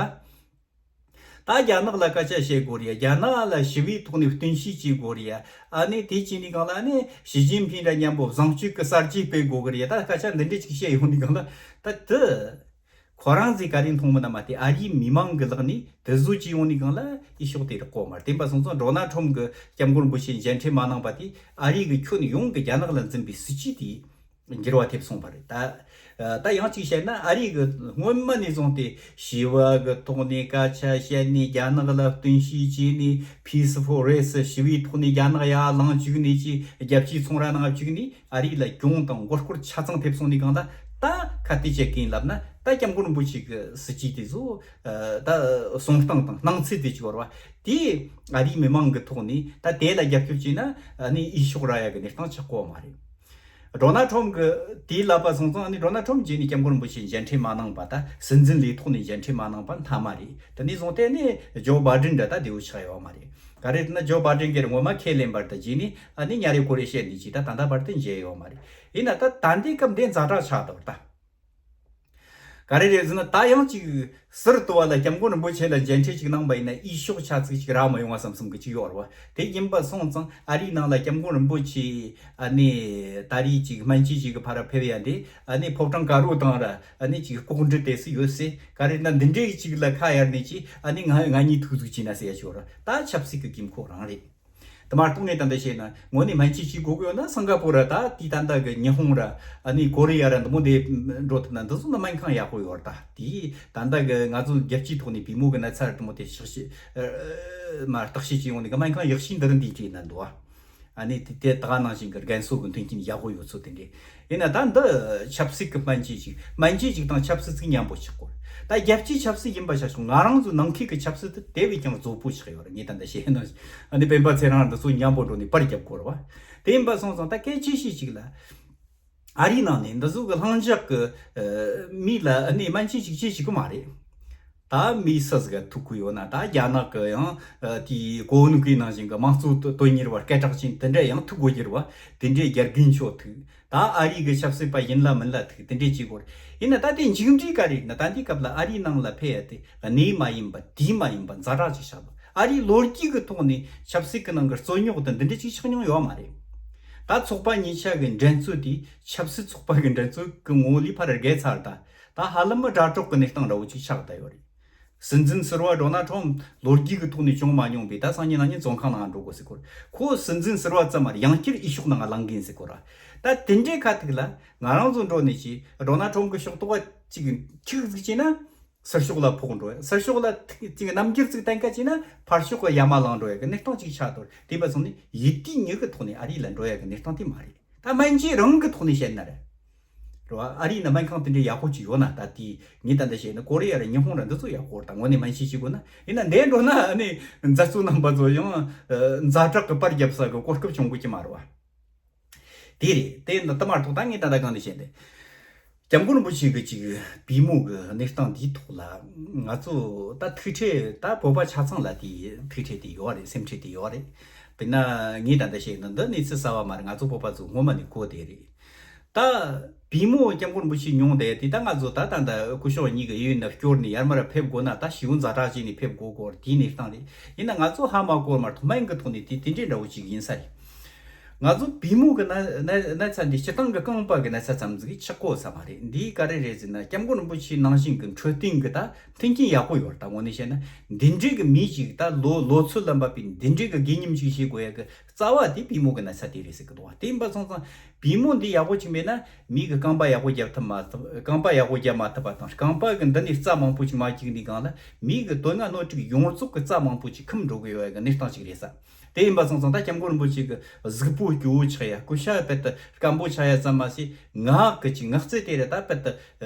ད་རྒྱ་ནག་ལ་སྐད་ཆ་བཤད་དགོས་རེད་ཡ། རྒྱ་ནག་ལ་ཞི་བའི་ཐོག་ནས་བསྟུན་ཞིབ་བྱེད་དགོས་རེད་ཡ། ཨ་ནི་དེ་བྱས་ནས་གང་ལ་ཨ་ནི་ཞི་ཅིན་ཕིང་ར་མཉམ་པོ་བཟང་སྤྱོད་ཀྱི་གསར་བརྗེ་སྤེལ་དགོས་གི་རེད་ཡ། ད་སྐད་ཆ་འདི་འདྲས་ཅིག་བཤད་ཡོང་ནས་གང་ལ་ད་དེ། ཁོ་རང་ཚོས་ག་རེ་མཐོང་མིན་ན་མ་དེ་ཨ་རིའི་མི་མང་གི་ལག་ནས་དེ་བཟོ་བྱས་ཡོང་ནས་གང་ལ་འོས་ཤོག་དེ་རག་གོ་མ་རེད། དེ་ཡིན་པ་སོང་ཙང་ཌོ་ནལ་ཁྲོམ་གི་སྐྱབས་མགོན་རིན་པོ་ཆེ་མཇལ་འཕྲད་མ་གནང་པ་དེ་ཨ་རི་གི་ཁྱོན་ཡོངས་ཀྱི་རྒྱ་ནག་ལ་འཛིན་པའི་སྲིད་ཇུས་དེ་འགྱུར་བ་ཐེབས་སོང་བ་རེད། ད་ད་ཡང་གཅིག་བཤད་ན་ཨ་རི་གི་སྔོན་མ་ནས་བཟུང་སྟེ་ཞི་བ་གི་ཐོག་ནས་སྐད་ཆ་བཤད་ནས་རྒྱ་ནག་ལ་བསྟུན་ཞིབ་བྱས་ནས་peaceful race ཞི་བའི་ཐོག་ནས་རྒྱ་ནག་ཡར་ལངས་བཅུག་ནས་ཀྱི་རྒྱལ་སྤྱིའི་ཚོང་ར་ནང་བཅུག་ནས། ཨ་རི་ལ་གྱོང་དང་མགོ་སྐོར་ཆ་ཚང་ཐེབས་སོང་ནས་གང་ལ་ད་ཁ་གཏད་བཅད་ཀིན་ལབ་ན་ད་སྐྱབས་མགོན་རིན་པོ་ཆེ་གི་སྲིད་ཇུས་དེ་ཚོ་ད་གསུང་སྟངས་དང་སྣང་ཚུལ་དེ་ཅིག་བར་བ་དེ་ཨ་རིའི་མི་མང་གི་ཐོག་ནས་ད་དེ་ལ་རྒྱབ་སྐྱོར་བྱས་ན་ཨ་ནི་འོས་ཤོག་རག་ཡ་གི་གནས་སྟངས་ཆགས་གོ་མ་རེད། ཌོ་ནལ་ཁྲོམ་གི་དེའི་ལབ་པ་སོང་ཙང་ཨ་ནི་ཌོ་ནལ་ཁྲོམ་རྗེས་ནས་སྐྱབས་མགོན་རིན་པོ་ཆེ་མཇལ་འཕྲད་མ་གནང་པ་ད་སྲིད་འཛིན་ལས་ཐོག་ནས་མཇལ་འཕྲད་མ་གནང་པ་མཐའ་མ་རེད། དེ་ནས་བཟུང་སྟེ་ནི་ཇོ་བྷའི་ཌེན་འདྲ་ད་བདེ་བོ་ཆགས་ཡོད་མ་རེད། ག་རེ་ཟེར་ན་ཇོ་བྷའི་ཌེན་གྱི་ངོ་མ་ཁས་ལེན་པར་དུ་རྗེས་ནས་ཨ་ནི་ཉ་རེ་ཀོ་རེ་བཤད་འདི་ཅིག་ད་ད་ལྟ་བར་དུ་མཇལ་ཡོད་མ་རེད། ཡིན་ན་ད་ད་འདི་སྐབས་འདི་ཛ་དྲག་ཆགས་འདུག་ད། ག་རེ་རེད་ཟེར་ན་ད་ཡང་ཅིག་ཟུར་དུ་བ་ལ་སྐྱབས་མགོན་རིན་པོ་ཆེ་ལ་མཇལ་འཕྲད་ཅིག་གནང་པ་ཡིན་ན་འོས་ཤོག་ཆ་ཚིག་ཅིག་རག་མ་ཡོང་བ་བསམ་བསམ་གི་ཅིག་ཡོད་རེད་བ། དེ་ཡིན་པ་སོང་ཙང་ཨ་རིའི་ནང་ལ་སྐྱབས་མགོན་རིན་པོ་ཆེ་ཨ་ནི་ད་རེས་ཅིག་སྨན་བཅོས་ཅིག་གི་ཕར་ཕེབས་ཡ་འདི་ཨ་ནི་ཕོ་བྲང་དཀར་པོ་དང་ར་ཨ་ནི་ཅིག་ལྐོག་འདྲི་དེ་སུ་ཡོད་སེ་ག་རེ་ན་འདི་འདྲའི་ཅིག་ལ་ཁ་གཡར་ནས་ཅིག་ཨ་ནི་ང་ང་གཉིས་ཐུག་ཟུག་བྱས་ན་ཟེར་ཡ་ཅིག་ཡོད་རེད། ད་ཆབ་སྲིད་ཀྱི་དགོས་མཁོ་རང་རེད། དེ་མ་གཏོགས་ངས་ད་ལྟ་བཤད་ན་དངོས་གནས་སྨན་བཅོས་ཅིག་དགོས་ཀྱི་ཡོད་ན་སིང་ག་པོར་ར་ད་དེའི་ད་ལྟ་གི་ཉི་ཧོང་ར་ཨ་ནི་ཀོ་རི་ཡ་ར་འདི་མོ་དེ་འགྲོ་ཐུབ་ན་འདི་ཚོ་ནི་སྨན་ཁང་ཡག་པོ་ཡོད་ར། ད་དེའི་ད་ལྟ་གི་ང་ཚོ་རྒྱལ་སྤྱིའི་ཐོག་ནས་བུ་མོ་གི་ན་ཚ་ར་འདི་མོ་དེ་ཤག་ཤི་མ་བརྟག་དཔྱད་བྱེད་ཡོང་ནས་གི་སྨན་ཁང་ཡག་ཤོས་འདི་ར་འདི་བྲིས་ན་འདུག་ཨ། ཨ་ནི་དེ་དེ་ད་ག་ནང་བཞིན་གི་རྒན་གསོ་གི་མཐུན་རྐྱེན་ཡག་པོ་ཡོད་ཚོད་དེ་འདྲས། ཡིན་ན་ད་འདི་ཆབ་སྲིད་ཀྱི་སྨན་བཅོས་ཅིག་སྨན་བཅོས་ཅིག་དང་ཆབ་སྲིད་ཅིག་མཉམ་པོ་ཆགས་དགོས། ད་རྒྱལ་སྤྱིའི་ཆབ་སྲིད་ཡིན་པ་ཆ་བཞག་ང་རང་ཚོའི་ནང་ཁུལ་གྱི་ཆབ་སྲིད་དེ་དེ་བས་ཀྱང་རྫོབ་པོ་ཆགས་ཡོད་རེད། ངས་ད་ལྟ་བཤད་ན་ཨ་ནི་སྤེན་པ་ཚེ་རིང་འདི་ཚོ་མཉམ་པོ་འགྲོ་ནས་པར་རྒྱབ་དགོས་རེད་བ། དེ་ཡིན་པ་སོང་ཙང་ད་སྐད་ཆ་བཤད་ཅིག་ལ། ཨ་རིའི་ནང་ནས་འདི་ཚོ་གི་ལྷིང་འཇགས་ཀྱི་ཨ་མི་ལ་ཨ་ནི་སྨན་བཅོས་ཅིག་བྱེད་ཤེས་ཀྱི་མ་རེད། ད་མི་སུ་ཟིག་ག་ཐུག་གི་ཡོད་ན། ད་རྒྱ་ནག་གི་ཡང་ཨ་དེའི་གོ་ནུ་གི་ནང་བཞིན་གི་དམངས་གཙོ་དོན་གཉེར་བ་སྐད་གྲགས་ཅན་དེ་འདྲ་ཡང་ཐུག་དགོས་ཀྱི་རེད་བ། དེ་འདྲའི་རྒྱལ་རྒན་མཆོག་ཐུག་ད་ཨ་རི་གི་ཆབ་སྲིད་པ་ཡིན་ལ་མིན་ལ་ཐུག་དེ་འདྲའི་བྱེད་དགོས་རེད། ཡིན་ན་ད་དེ་མཇུག་འབྲས་ག་རེ་ཡིན་ན། ད་འདི་སྐབས་ལ་ཨ་རིའི་ནང་ལ་ཕེབས་ཡ་དེ་གནས་མ་ཡིན་པ་དུས་མ་ཡིན་པ་ཛ་དྲག་ཅིག་ཆགས་འདུག་ཨ་རིའི་ལོ་རྒྱུས་ཀྱི་ཐོག་ནས་ཆབ་སྲིད་ཀྱི་ནང་གི་རྩོད་རྙོག་དེ་འདི་འདྲ་ཅིག་ཆགས་མྱོང་ཡོད་མ་རེད། ད་ཚོགས་པ་གཉིས་ཆ་གི་འགྲན་རྩོད་དེ་ཆབ་སྲིད་ཚོགས་པ་གི་འགྲན་རྩོད་ཀྱི་ངོ་བོ་ལས་ཕར་བརྒལ་ཚར། ད་ད་ཧ་ལམ་དགྲ་གྲོགས་ཀྱི་གནས་སྟངས་འདྲ་བོ་ཅིག་ཆགས་བསྡད་ཡོད་རེད། སྲིད་འཛིན་ཟུར་པ་ཌོ་ནལ་ཁྲོམ་ལོ་རྒྱུས་ཀྱི་ཐོག་ནས་བྱུང་མ་མྱོང་པའི་ད་སང་ཉིན་གནངས་ཉིན་བཙོན་ཁང་ནང་འགྲོ་དགོས་ཟེར་གོ་ར། ཁོ་སྲིད་འཛིན་ཟུར་པ་ཙམ་མ་རེད། ཡང་བསྐྱར་འོས་ཤོག་ནང་ལངས་གིན་ཟེར་གོ་ར། ད་དེ་འདྲའི་ཁ་ཐུག་ལ་ང་རང་ཚོ་འགྲོ་ནས་ཀྱི་ཌོ་ནལ་ཁྲོམ་གྱི་ཤོག་ཐོག་ཅིག་འཁྱུག་ཟིག་བྱས་ན་ཟུར་ཤོག་ལ་ཕོག་འགྲོ་ཡ། ཟུར་ཤོག་ལ་ཐུག་ཅིག་རྣམ་འགྱུར་ཅིག་བསྟན་ཁ་བྱས་ན་ཕར་ཤོག་གི་ཡ་མ་ལངས་འགྲོ་ཡ་གི་གནས་སྟངས་ཅིག་ཆགས་འདུག་དེ་བ་སོང་ནས་ཡིད་དུས་ཉིད་ཀྱི་ཐོག་ནས་ཨ་རི་ལ་འགྲོ་ཡ་གི་གནས་སྟངས་དེ་མ་རེད། ད་སྨན་བཅོས་རང་གི་ཐོག་ནས་བཤད་ན་རེད། རེད་བ། ཨ་རིའི་ནང་སྨན་ཁང་དེ་འདྲའི་ཡག་པོ་ཅིག་ཡོད་ན། ད་དེ་ངས་ད་ལྟ་བཤད་ན་ཀོ་རི་ཡ་རེད། ཉི་ཧོང་རེད། འདི་ཚོ་ཡག་པོ་རེད། ད་དངོས་གནས་སྨན་བཅོས་བྱེད་དགོས་ན། ཡིན་ན་འདིར་འགྲོ་ན་ཨ་ནི་མཛའ་བརྩེ་རྣམ་པ་ཚོ་ཡང་ཨ་ཛ་དྲག་གི་པར་རྒྱབ་ས་གི་གོ་སྐབས་བྱུང་དགོས་ཀྱི་མ་རེད་བ། དེ་རེད། དེ་འདི་ལྟ་མ་གཏོགས་ད་ངས་ད་ལྟ་གང་ནས་བཤད་འདི། སྐྱབས་མགོན་རིན་པོ་ཆེ་གི་ཅིག་པུས་མོ་གི་གནས་སྟངས་འདིའི་ཐོག་ལ་ང་ཚོ་ད་ཐུགས་ཁྲལ། ད་བོད་པ་ཆ་ཚང་ལ་དེ་ཐུགས་ཁྲལ་དེ་ཡོད་རེད། སེམས་ཁྲལ་དེ་ཡོད་རེད། དཔེར་ན་ངས་ད་ལྟ་བཤད་ན་འདི་གནས་ཚུལ་གསར་པ་མ་རེད། ང་ཚོ་བོད་པ་ཚོ་སྔོན་མ་ནས་གོ་བསྡད་རེད། ད་པུས་མོ་སྐྱབས་མགོན་རིན་པོ་ཆེ་མྱོང་བསྡད་དེ། ད་ང་ཚོ་ད་ད་ད་སྐུ་ཞབས་གཉིས་ཀྱི་གཡས་གཡོན་ན་སྐྱོར་ནས་ཡར་མར་ཕེབས་དགོས་ན་ད་ཞེ་པོ་ཛ་དྲག་བྱས་ནས་ཕེབས་དགོས་གོ་རེད། དེའི་གནས་སྟངས་རེད། ཡིན་ན་ང་ཚོ་ཧ་མ་གོ་མ་གཏོགས་སྨན་གྱི་ཐོག་ནས་དེ་དེ་འདྲའི་འདྲ་བོ་ཅིག་ཡིན་ས་རེད། ང་ཚོ་པུས་མོ་གི་ན་ན་ན་ཚ་འདི་སྤྱིར་བཏང་གི་རྐང་པ་གི་ན་ཚ་ཙམ་ཟིག་ཆགས་གོ་ས་མ་རེད། འདི་ག་རེ་རེད་ཟེར་ན། སྐྱབས་མགོན་རིན་པོ་ཆེ་ནང་བཞིན་གི་འཕྲོད་བསྟེན་གི་ད་མཐུན་རྐྱེན་ཡག་པོ་ཡོད་རེད། ད་དངོས་གནས་བཤད་ན་འདི་འདྲའི་གི་མི་ཅིག་ད་ལོ་ལོ་ཚོད་ལ་འབབ་པའི་འདི་འདྲའི་གི་དགེ་ཉམས་ཅིག་བྱེད་དགོས་ཡ་གི་རྩ་བ་དེ་པུས་མོ་གི་ན་ཚ་དེ་རེད་ཟེར་གི་འདུག་བ། དེ་ཡིན་པ་སོང་ཙང་པུས་མོ་འདི་ཡག་པོ་ཅིག་མེད་ན་མི་གི་རྐང་པ་ཡག་པོ་རྒྱབ་ཐུབ་མ་ཐུབ། རྐང་པ་ཡག་པོ་རྒྱབ་མ་ཐུབ་པ་དང་། རྐང་པ་གི་འདི་ནས་རྩ་མང་པོ་ཅིག་མ་བཅུག་ནས་སྒང་ལ་མི་གི་དོན་ལྔ་སྣོད་དྲུག་ཡོངས་རྫོགས་གི་རྩ་མང་པོ་ཅིག་འཁུམས་འགྲོ་གི་ཡོད་ཡ་གི་གནས་སྟངས་ཅིག་རེད་ས། དེ་ཡིན་པ་སོང་ཙང་ད་སྐྱབས་མགོན་རིན་པོ་ཆེ་གི་གཟུགས་པོ་སྐྱོ་བོ་ཆགས་ཡ། སྐུ་ཤ་དཔེ་ལྟ་སྐམ་པོ་ཆགས་ཡ་ཙམ་མ་ཟད་ངག་གི་ཅིག་ངག་རྩལ་དེ་རེད། ད་དཔེ་ལྟ་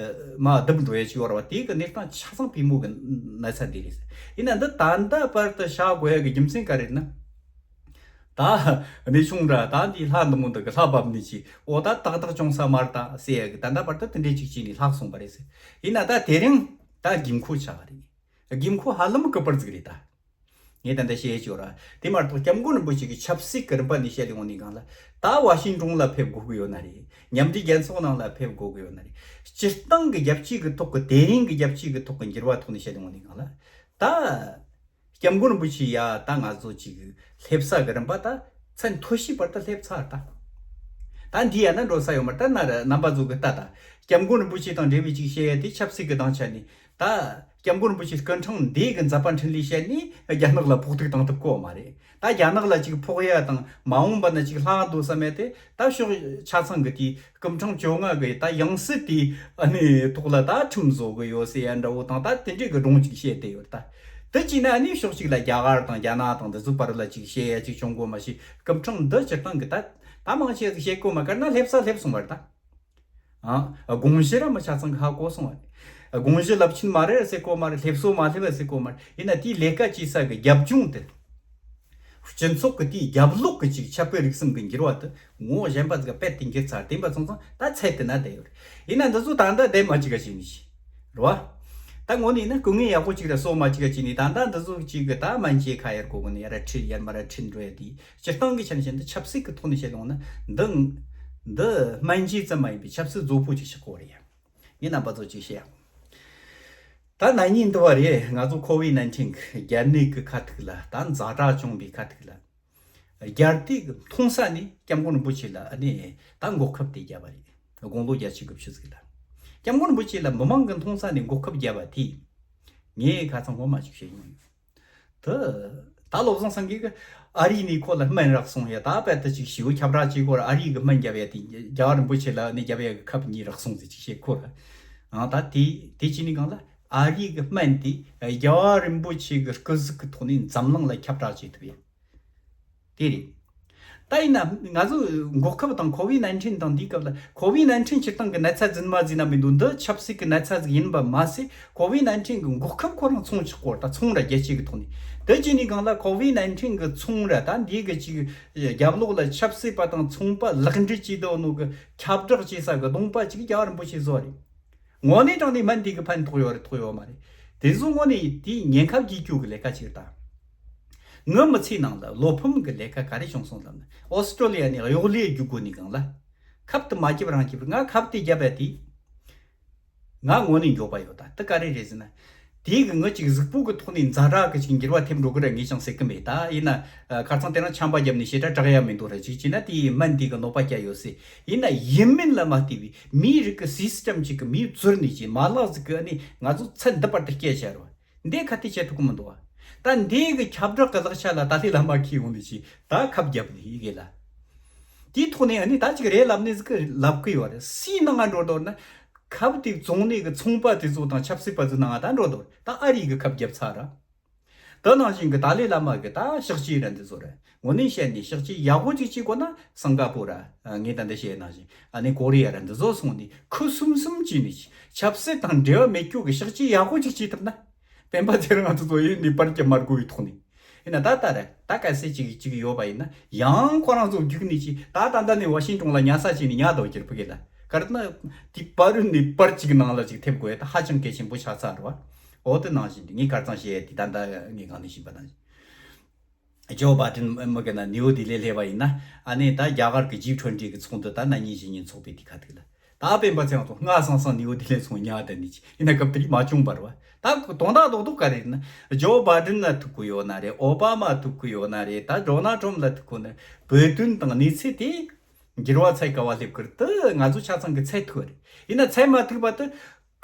མ་བརྡིབ་འགྲོ་ཡ་ཅིག་ཡོད་རེད་བ། དེ་གི་གནས་སྟངས་ཆ་ཚང་པུས་མོ་གི་ན་ཚ་དེ་རེད། ཡིན་ན་འདི་ད་ལྟ་བར་དུ་བཞག་དགོས་ཡ་གི་རྒྱུ་མཚན་ག་རེ་རེད་ན། ད་གནས་ཆུང་འདྲ། ད་འདི་ལྷ་འདི་མོ་འདི་གི་ལྷ་བབས་ནས་ཅིག་འོ་ད་ཏག་ཏག་བྱུང་ས་མ་རེད་ད་ཟེར་ཡ་གི་ད་ལྟ་བར་དུ་དེ་འདྲས་ཅིག་བྱས་ནས་ལྷག་སོང་བ་རེད་ཟེར། ཡིན་ན་ད་དེ་རིང་ད་དགོས་མཁོ་ཆགས་རེད། དགོས་མཁོ་ཧ་ལམ་གི་པར་ཟིག་རེད་ད། ངས་ད་ལྟ་བཤད་ཡོད་ར། དེ་མ་གཏོགས་སྐྱབས་མགོན་རིན་པོ་ཆེ་གི་ཆབ་སྲིད་ཀྱི་རིམ་པ་ནས་བཤད་ཡོང་ནས་སྒང་ལ། ད་ཝ་ཤིང་ཏོན་ལ་ཕེབས་དགོས་ཀྱི་ཡོད་ན་རེད། མཉམ་འབྲེལ་རྒྱལ་ཚོགས་ནང་ལ་ཕེབས་དགོས་ཀྱི་ཡོད་ན་རེད། སྤྱིར་བཏང་གི་རྒྱལ་སྤྱི་གི་ཐོག་གི་དེ་རིང་གི་རྒྱལ་སྤྱི་གི་ཐོག་གི་འགྱུར་བ་ཐོག་ནས་བཤད་ཡོང་ནས་སྒང་ལ། ད་སྐྱབས་མགོན་རིན་པོ་ཆེ་ཡ་ད་ང་ཚོ་ཅིག་སླེབས་ས་གི་རིམ་པ་ད་མཚན་ཐོ་ཤིག་བར་དུ་སླེབས་ཚར་ད། ད་འདི་ཡ་ན་འགྲོ་ས་ཡོད་མ་རེད། ད་ན་ར་རྣམ་པ་ཚོ་གི་ལྟ་ད། སྐྱབས་མགོན་རིན་པོ་ཆེ་དང་འབྲེལ་བའི་ཅིག་བཤད་ཡ་དེ་ཆབ་སྲིད་ཀྱི་སྡིངས་ཆ་ནས། ད་སྐྱབས་མགོན་རིན་པོ་ཆེ་སྐུ་ཕྲེང་འདི་གི་མཛད་པ་འཕྲིན་ལས་བཤད་ནས་རྒྱ་ནག་ལ་ཕོག་ཐུག་བཏང་ཐུབ་གོ་མ་རེད། ད་རྒྱ་ནག་ལ་ཅིག་ཕོག་ཡ་དང་མ་འོངས་པ་ན་ཅིག་ལྷག་འདུག་བསམ་ཡ་དེ་ད་ཕྱོགས་ཆ་ཚང་གི་དེའི་སྐུ་ཕྲེང་བཅོ་ལྔ་གི་ད་ཡང་སྲིད་དེའི་ཨ་ནི་ཐོག་ལ་ད་ཁྲིམས་བཟོ་གི་ཡོད་ཟེར་ཡ་འདྲ་བོ་དང་། ད་དེ་འདྲའི་གི་སྒྲུང་ཅིག་བཤད་བསྡད་ཡོད་ད། དེ་བྱས་ན་ཨ་ནི་ཕྱོགས་གཅིག་ལ་རྒྱ་གར་དང་རྒྱ་ནག་དང་འདི་ཚོ་བར་ལ་ཅིག་བཤད་ཡ་ཅིག་བྱུང་གོ་མ་ཤེས། སྐུ་ཕྲེང་འདི་སྤྱིར་བཏང་གི་ད་ད་མང་ཆེ་ཟིག་བཤད་གོ་མ། དཀར་ན་སླེབས་ས་སླེབས་སོང་བ་རེད་ད། ཨ། དགོངས་གཞི་ར་མི་ཆ་ཚང་གི་ཧ་གོ་སོང་བ་རེད། དགོངས་གཞི་རླབས་ཆེན་མ་རེད་ཟེར་གོ་མ་རེད། སླེབས་སོ་མ་སླེབས་ཟེར་གོ་མ་རེད། ཡིན་ན་དེའི་ལས་ཀ་བྱེད་ས་གི་རྒྱབ་ལྗོངས་དེ། སྤྱི་ཚོགས་ཀྱི་དེའི་རྒྱབ་ལོགས་ཀྱི་ཅིག་ཆབ་དཔལ་རིག་གསུམ་གྱི་འགྱུར་བ་དེ་ངོ་བོ་གཞན་པ་ཟིག་ག་རྦད་དེ་འགྱུར་ཚར། དེ་ཡིན་པ་སོང་ཙང་ད་ཚད་དེ་ན་བསྡད་ཡོད་རེད། ཡིན་ན་འདི་ཚོ་ད་ལྟ་བསྡད་མ་བཅུག་ག་བྱས་ནས་ཤི། རེད་བ། ད་དངོས་གནས་ཡིན་ན་སྐུ་ངལ་ཡག་པོ་ཅིག་ར་གསོ་མ་བཅུག་ག་བྱས་ནས། ད་ལྟ་འདི་ཚོ་ཅིག་གི་ད་སྨན་བཅོས་ཁ་ཡར་གོ་གི་ནས་ཡར་ར་ཁྲིད་ཡར་མར་ར་ཁྲིད་འགྲོ་ཡ་དེ། སྤྱིར་བཏང་གི་ཆ་ནས་བཤད་ན་ཆབ་སྲིད་ཀྱི་ཐོག་ནས་བཤད་ཡོང་ན། འདི་འདི་སྨན་བཅོས་ཙམ་མ་ཡིན་པའི་ཆབ་སྲིད་རྫོགས་པོ་ཅིག་ཆགས་ཀྱི་ཡོད་རེད་ཡ། ངས་རྣམ་པ་ཚོ་ཅིག་བཤད་ཡ། ད་ན་ནིང་འདི་བ་རེད། ང་ཚོ་ཁོ་ཝིད་ནའིན་ཊིན་གི་རྒྱ་ནད་ཀྱི་ཁ་ཐུག་ལ། ད་ཛ་དྲག་བྱུང་བའི་ཁ་ཐུག་ལ། རྒྱལ་དེ་གི་མཐོང་ས་ནས་སྐྱབས་མགོན་རིན་པོ་ཆེ་ལ་ཨ་ནི་ད་འགོག་ཁབ་དེ་བརྒྱབ་པ་རེད། དགུང་ལོ་བརྒྱད་ཅུ་གི་ཆུ་ཚོད་ལ། སྐྱབས་མགོན་རིན་པོ་ཆེ་ལ་མི་མང་གི་མཐོང་ས་ནས་འགོག་ཁབ་བརྒྱབ་པ་དེ། ངས་ཁ་ཚང་ངོ་མ་ཅིག་བཤད་མྱོང་ཡོད། དེ་ད་བློ་བཟང་སེང་གེ་གི་ཨ་རི་ནས་ཁོ་ལ་སྨན་རག་སོང་ཡ། ད་དཔེ་དེ་ཅིག་ཞིའུ་ཁྱབ་ར་ཅིག་གོ་ར། ཨ་རི་གི་སྨན་རྒྱབ་ཡ་དེ་རྒྱལ་བ་རིན་པོ་ཆེ་ལ་ནི་རྒྱབ་ཡ་གི་ཁབ་གཉིས་རག་སོང་ཟེར་ཅིག་བཤད་ཁོ་ར། ཨང་། ད་དེ་དེ་ཅི་ནི་གང་ལ་ཨ་རི་གི་སྨན་དེ་རྒྱལ་བ་རིན་པོ་ཆེ་གི་སྐུ་གཟུགས་གི་ཐོག་ནས་འཛམ་གླིང་ལ་ཁྱབ་བསྒྲགས་བྱེད་ཐུབ་ཡ། དེ་རེད། ད་ཡིན་ན་ང་ཚོ་འགོག་ཁབ་དང་ཁོ་བིད་ནན་ཏིན་དང་འདིའི་སྐབས་ལ་ཁོ་བིད་ནན་ཏིན་སྤྱིར་བཏང་གི་ན་ཚ་རྫུན་མ་ཟིག་ན་མི་འདུག་འདི་ཆབ་སྲིད་ཀྱི་ན་ཚ་ཟིག་ཡིན་པ་མ་ཟད་ཁོ་བིད་ནན་ཏིན་གི་འགོག་ཁབ་ཁོ་རང་ཚོང་ཆོག་གོ་ད་ཚོང་ར་རྒྱལ་སྤྱི་གི་ཐོག་ནས་དེ་བྱས་ནས་གང་ལ་ཁོ་བིད་ནན་ཏིན་གི་ཚོང་ར་ད་འདིའི་གི་ཅིག་རྒྱབ་ལོགས་ལ་ཆབ་སྲིད་པ་དང་ཚོང་པ་ལེགས་འགྲིག་བྱས་འདུག་ནོ་གི་ཁྱབ་བསྒྲགས་བྱེད་ས་གི་གདོང་པ་ཅིག་རྒྱ་གར་རིན་པོ་ཆེ་བཟོ་རེད། དངོས་གནས་དྲང་གནས་སྨན་དེ་གི་ཕན་ཐོགས་ཡོད་རེད་ཐོགས་ཡོད་མ་རེད། དེ་ཚོ་དངོས་གནས་དེའི་ཉེན་ཁ་བརྒྱུད་སྐྱོད་གི་ལས་ཀ་ཅིག་རེད་ད། ངའི་མི་ཚེའི་ནང་ལ་བློ་ཕམ་གི་ལས་ཀ་ག་རེ་བྱུང་སོང་ལབ་ན་ཨོ་སི་ཀྲོ་ལི་ཡ་ནས་གཡོག་ལས་རྒྱུག་དགོས་ནས་གང་ལ། ཁབ་དེ་མ་བརྒྱབ་རང་བརྒྱབ་ང་ཁབ་དེ་བརྒྱབ་པ་དེ། ང་དངོས་གནས་མགྱོགས་པ་ཡོད་ད་དེ་ག་རེ་རེད་ཟེར་ན། དེའི་གི་ངི་ཅིག་གཟུགས་པོ་གི་ཐོག་ནས་ཛ་དྲག་གི་ཅིག་འགྱུར་བ་ཐེབས་འགྲོ་གི་ར་ངས་ཀྱང་ཟེར་གི་མེད་ད་ཡིན་ན། ཁ་རྩང་དེ་རིང་ཆམ་པ་བརྒྱབ་ནས་ཞེ་དྲག་དྲག་ཡ་མི་འདུག་ར་ཅིག་བྱས་ན་དེའི་སྨན་དེ་གི་གནོད་པ་སྐྱེལ་ཡོད་སྲིད་ཡིན་ན་ཡིན་མིན་ལ་མ་ལྟོས་པའི་མིའི་རིགས་ཀྱི་སི་སི་ཊམ་ཅིག་གི་མིའི་ཚུར་ནས་ཀྱི་མ་ལག་ཟིག་གི་ཨ་ནི་ང་ཚོ་ཚད་འདི་བར་དུ་སྐྱེལ་བྱ་རོ། འདི་ཁ་ཏི་བྱེད་ཐུབ་ཀི་མི་འདུག་བ། ད་འདི་གི་ཁྱབ་བསྒྲགས་གི་ལག་ཆ་ལ་ཏཱ་ལའི་བླ་མ་ཁྱེར་ཡོང་ནས་ཀྱི་ད་ཁབ་བརྒྱབ་ནས་ཡི་གེ་ལ། དེའི་ཐོག་ནས་ཨ་ནི་ད་ཅིག་རེད་ལབ་ནས་ཟིག་གི་ལབ་གི་ཡོད་རེད་སུའི་ནང་ང་འགྲོ་དོར་ན། ཁབ་དེ་བཙོང་ནས་གི་ཚོང་པ་དེ་ཚོ་དང་ཆབ་སྲིད་པ་ཚོའི་ནང་ང་ད་འགྲོ་དོར་ད་ཨ་རིའི་གི་ཁབ་བརྒྱབ་ཚར་ར། དེ་ནང་བཞིན་གྱི་ཏཱ་ལའི་བླ་མ་གི་ད་ཕྱག་ཕྱིད་ར་འདི་ཚོ་ར་དངོས་གནས་བཤད་ནས་ཕྱག་ཕྱིད་ཡག་པོ་ཅིག་བྱེད་དགོས་ན་སིང་ག་པུར་ར་ངས་ད་འདི་བཤད་ནང་བཞིན་ཨ་ནི་ཀོ་རི་ཡ་ར་འདི་ཚོ་སོང་ནས་ཁུ་སུམ་སུམ་བྱས་ནས་ཆབ་སྲིད་དང་འབྲེལ་བ་མེད་རྒྱུ་གི་ཕྱག་ཕྱིད་ཡག་པོ་ཅིག་བྱེད་ཐུབ་ན་སྤེན་པ་ཚེ་རིང་ང་ཚོ་ཚོ་ཡིན་ནས་པར་རྒྱབ་མ་དགོས་པའི་ཐོག་ནས་ཡིན་ན་ད་ད་ར་ད་གལ་སྲིད་ཅིག་ཅིག་ཡོད་པ་ཡིན་ན་ཡང་ཁོ་རང་ཚོ་རྒྱུག་ནས་ཅིག་ད་ད་ད་ནས་ཝ་ཤིང་ཏོན་ལ་ཉལ་ས་བྱས་ནས་ཉལ་དོ་ཁྱེར་ཕུ་གེ་ལ་ག་རེ་ན་དེ་པར་ནས་པར་ཅིག་ནང་ལ་ཅིག་ཐེབས་དགོས་ད་ཧ་ཅང་གལ་ཆེན་པོ་ཆགས་ཚར་བ། འོ་དེ་ནང་བཞིན་དེ་ངས་གར་ཚང་བཤད་དེ་ད་ལྟ་ངས་གང་ནས་ཤེས་པ་ནང་བཞིན། ཇོ་བྷ་ཏན་མི་གི་ན་ནིའུ་ལྡི་ལི་སླེབས་པ་ཡིན་ན་ཨ་ནི་ད་རྒྱ་གར་གི་ཇི་ཊུ་ཝེན་ཊི་གི་ཚོགས་འདུ་ད་ན་ཉིན་བཞི་ཉིན་ཚོགས་པའི་དེ་ཁ་ཐུག་ལ་ད་སྤེན་པ་ཚེ་ཚོ་སྔ་སང་སང་ནིའུ་ལྡི་ལི་སོང་ཉག་ད་ནི་ཅི་ཡིན་ན་སྐབས་དེ་རིགས་མ་བྱུང་བར་བ་ད་དོན་དག་རྡོག་རྡོག་ག་རེ་ཡིན་ན་ཇོ་བྷ་ཏན་ལ་ཐུག་གི་ཡོད་ན་རེད། ཨོ་བྷ་མ་ཐུག་གི་ཡོད་ན་རེད། ད་ཌོ་ནལ་ཊམ་ལ་ཐུག་གི་ཡོད་ན་བོད་དོན་དང་གནས་ཚུལ་དེ། འགྱུར་བ་ཚད་ག་བ་སླེབས་ཀིར་དུ་ང་ཚོ་ཆ་ཚང་གི་ཚད་ཐུག་རེད། ཡིན་ན་ཚད་མ་ཐུག་པ་དུ་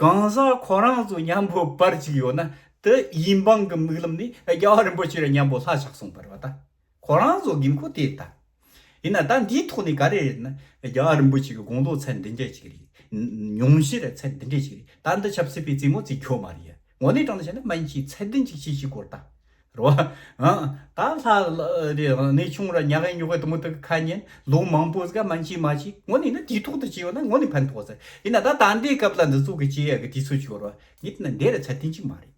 གང་ཟག་ཁོ་རང་ཚོ་མཉམ་པོ་པར་ཅིག་ཡོད་ན་དུ་ཡིན་འབངས་ཀྱི་མིག་ལམ་ནས་རྒྱལ་བ་རིན་པོ་ཆེ་ར་མཉམ་པོ་ལྷ་ཆགས་སོང་པར་བ་ད་ཁོ་རང་ཚོ་དགོས་མཁོ་དེ་ད། ཡིན་ན་ད་འདིའི་ཐོག་ནས་ག་རེ་རེད་ན་རྒྱལ་བ་རིན་པོ་ཆེ་གི་དགུང་ལོ་ཚད་འདི་འདྲ་ཅིག་རེད། མྱོང་བཞི་ར་ཚད་འདི་འདྲ་ཅིག་རེད། ད་འདི་ཆབ་སྲིད་པའི་རྩེད་མོ་རྩེ་ཁྱོ་མ་རེད་ཡ། དངོས་གནས་དྲང་གནས་བཤད་ན་སྨན་གྱི་ཚད་ལྡན་ཅིག་ཤེས་ཤིག་སྐོར་ད། རོ། ཨང་། ད་ལྷ་རེ་གནས་ཆུང་ར་ཉག་གི་ཉོག་གི་དུ་མོ་དུ་ཁ་ཉན་ལོ་མང་པོ་ཟིག་སྨན་གྱི་མ་གྱི་དངོས་གནས་ན་དུས་ཐོག་ཏུ་བྱས་ཡོད་ན་དངོས་གནས་ཕན་ཐོགས་ཟེར་ཡིན་ན་ད་ད་འདའི་སྐབས་ལ་འདི་ཚོ་གི་བྱེད་ཡ་གི་དུས་ཚོད་ཅིག་ཡོད་རོ་ཉིད་ན་འདི་ར་ཚད་ལྡན་ཅིག་མ་རེད།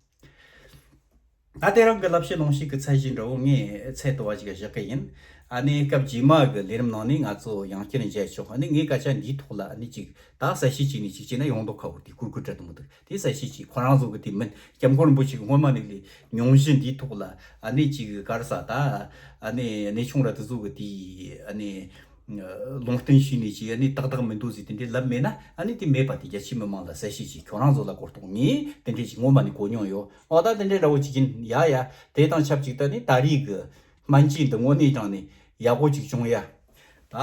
ད་དེ་རང་གི་ལབ་བཤད་ལུང་བཤད་ཀྱི་ཚད་གཞི་འདྲ་བོ་ངས་ཚད་དུ་བ་ཞིག་བཞག་གི་ཡིན། ཨ་ནི་སྐབས་རྗེས་མ་གི་ལས་རིམ་ནང་ནས་ང་ཚོ་ཡང་བསྐྱར་མཇལ་ཆོག་ཨ་ནི་ངས་སྐད་ཆ་འདིའི་ཐོག་ལ་ཨ་ནི་ཅིག་ད་གསལ་བཤད་ཅིག་ནས་ཅིག་བྱས་ན་ཡོང་མདོག་ཁ་བོ་དེ་ཀུར་ཀུར་སྤྲད་དུ་མི་འདུག་དེ་གསལ་བཤད་ཅིག་ཁོ་རང་ཚོ་གི་དེ་མིན་སྐྱབས་མགོན་རིན་པོ་ཆེ་གི་སྔོན་མ་ནས་ལས་མྱོང་བཞི་འདིའི་ཐོག་ལ་ཨ་ནི་ཅིག་གར་ས་ད་ཨ་ནི་གནས་ཆུང་ར་དེ་ཚོ་གི་དེ་ཨ་ནི་ལུང་བསྟན་ཞུས་ནས་ཅིག་ཨ་ནི་ཏག་ཏག་མི་འདུག་ཟེར་དེ་འདྲའི་ལབ་མེད་ན་ཨ་ནི་དེ་མེད་པ་དེ་རྒྱ་ཆེ་མི་མང་ལ་གསལ་བཤད་ཅིག་ཁྱོད་རང་ཚོ་ལ་གོ་རྟོགས་ངས་དེ་འདྲའི་ཅིག་སྔོན་མ་ནས་གོ་མྱོང་ཡོད། ཨོ་ད་དེ་འདྲའི་འདྲ་བོ་ཅིག་ཡིན་ཡ་ཡ། དེ་དང་ཆབས་ཅིག་ད་ནི་ད་རེས་གི་སྨན་བཅོས་འདི་དངོས་གནས་དྲང་ནས་ཡག་པོ་ཅིག་བྱུང་ཡ། ད་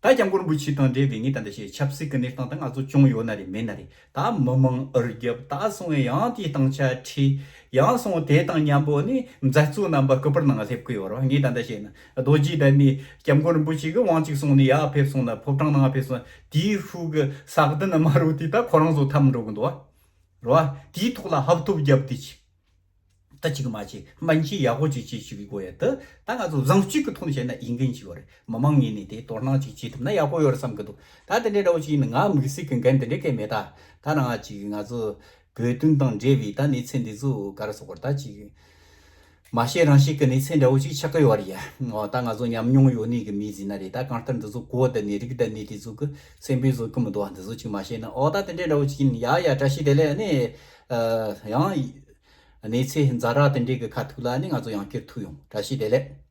ད་སྐྱབས་མགོན་རིན་པོ་ཆེ་དང་འབྲེལ་བའི་ངས་ད་ལྟ་བཤད་ཆབ་སྲིད་ཀྱི་གནས་སྟངས་ད་ང་ཚོ་བྱུང་ཡོད་ན་རེད་མེད་ན་རེད་ད་མི་མང་འུར་རྒྱབ་ད་སོང་ཡང་དེའི་སྟེང་ཆ་ཁྲིད་ཡང་སོང་དེ་དང་མཉམ་པོ་ནི་མཛད་གཙོ་རྣམ་པ་སྐུ་པར་ནང་སླེབས་ཀྱི་ཡོད་རེད་ངས་ད་ལྟ་བཤད་ན་རྡོ་རྗེ་གདན་ནས་སྐྱབས་མགོན་རིན་པོ་ཆེ་གི་དབང་ཅིག་སོང་ནས་ཡར་ཕེབས་སོང་ན་ཕོ་བྲང་ནང་ཕེབས་སོང་ན་དེའི་ཧྲུའུ་གི་ས་གདན་དམར་པོ་དེ་ད་ཁོ་རང་ཚོ་འཐམ་འགྲོ་གི་འདུག་བ། རེད་བ། དེའི་ཐོག་ལ་ཧབ་ཐོབ་བརྒྱབ་དེ་ཅི། ད་ཅིག་མ་བྱེད་སྨན་བཅོས་ཡག་པོ་ཅིག་བྱེད་ཅིག་གི་དགོས་ཡ་དེ་ད་ང་ཚོ་བཟང་སྤྱོད་ཀྱི་ཐོག་ནས་བཤད་ན་ཡིན་མཁན་ཅིག་ཡོད་རེད། མི་མང་ངོས་ནས་དེ་དོ་སྣང་ཅིག་བྱེད་ཐུབ་ན་ཡག་པོ་ཡོད་རེད་བསམ་གི་འདུག་ད་དེ་འདྲའི་འདྲ་བོ་ཅིག་ཡིན་ན་ང་དམིགས་བསལ་གྱི་འགན་དེ་འདྲའི་གང་མེད། ད་ད་རང་ཅིག་ང་ཚོ་བོད་དོན་དང་འབྲེལ་བའི་ད་གནས་ཚུལ་འདི་ཚོ་ག་རེ་ཟེར་དགོས་རེད་ད་ཅིག་མ་བཤད་རང་བཤད་ཀྱི་གནས་ཚུལ་འདྲ་བོ་ཅིག་ཆགས་ཀྱི་ཡོད་རེད་ཡ། འོ་ད་ང་ཚོ་ཉམས་མྱོང་ཡོད་ནི་གི་མི་ཟིན་ན་རེད། ད་གང་ལྟར་འདི་ཚོ་གོ་བསྡད་ནི་རིག་བསྡད་ནི་དེ་ཚོ་གི་སེམས་པའི་བཟོད་ཀྱི་མི་འདུག་བ། འདི་ཚོ་ཅིག་མ་བཤད་ན་འོ་ད་དེ་འདྲའི་འདྲ་བོ་ཅིག་ཡིན། ཡ་ཡ་བཀྲ་ཤིས་བདེ་ལེགས། ཨ་ནི་ཡང་གནས་ཚུལ་ཛ་དྲག་དེ་འདྲའི་གི་ཁ་ཐུག་ལ་ཨ་ནི་ང་ཚོ་ཡང་བསྐྱར་ཐུག་ཡོང་། བཀྲ་ཤིས་བདེ་ལེགས།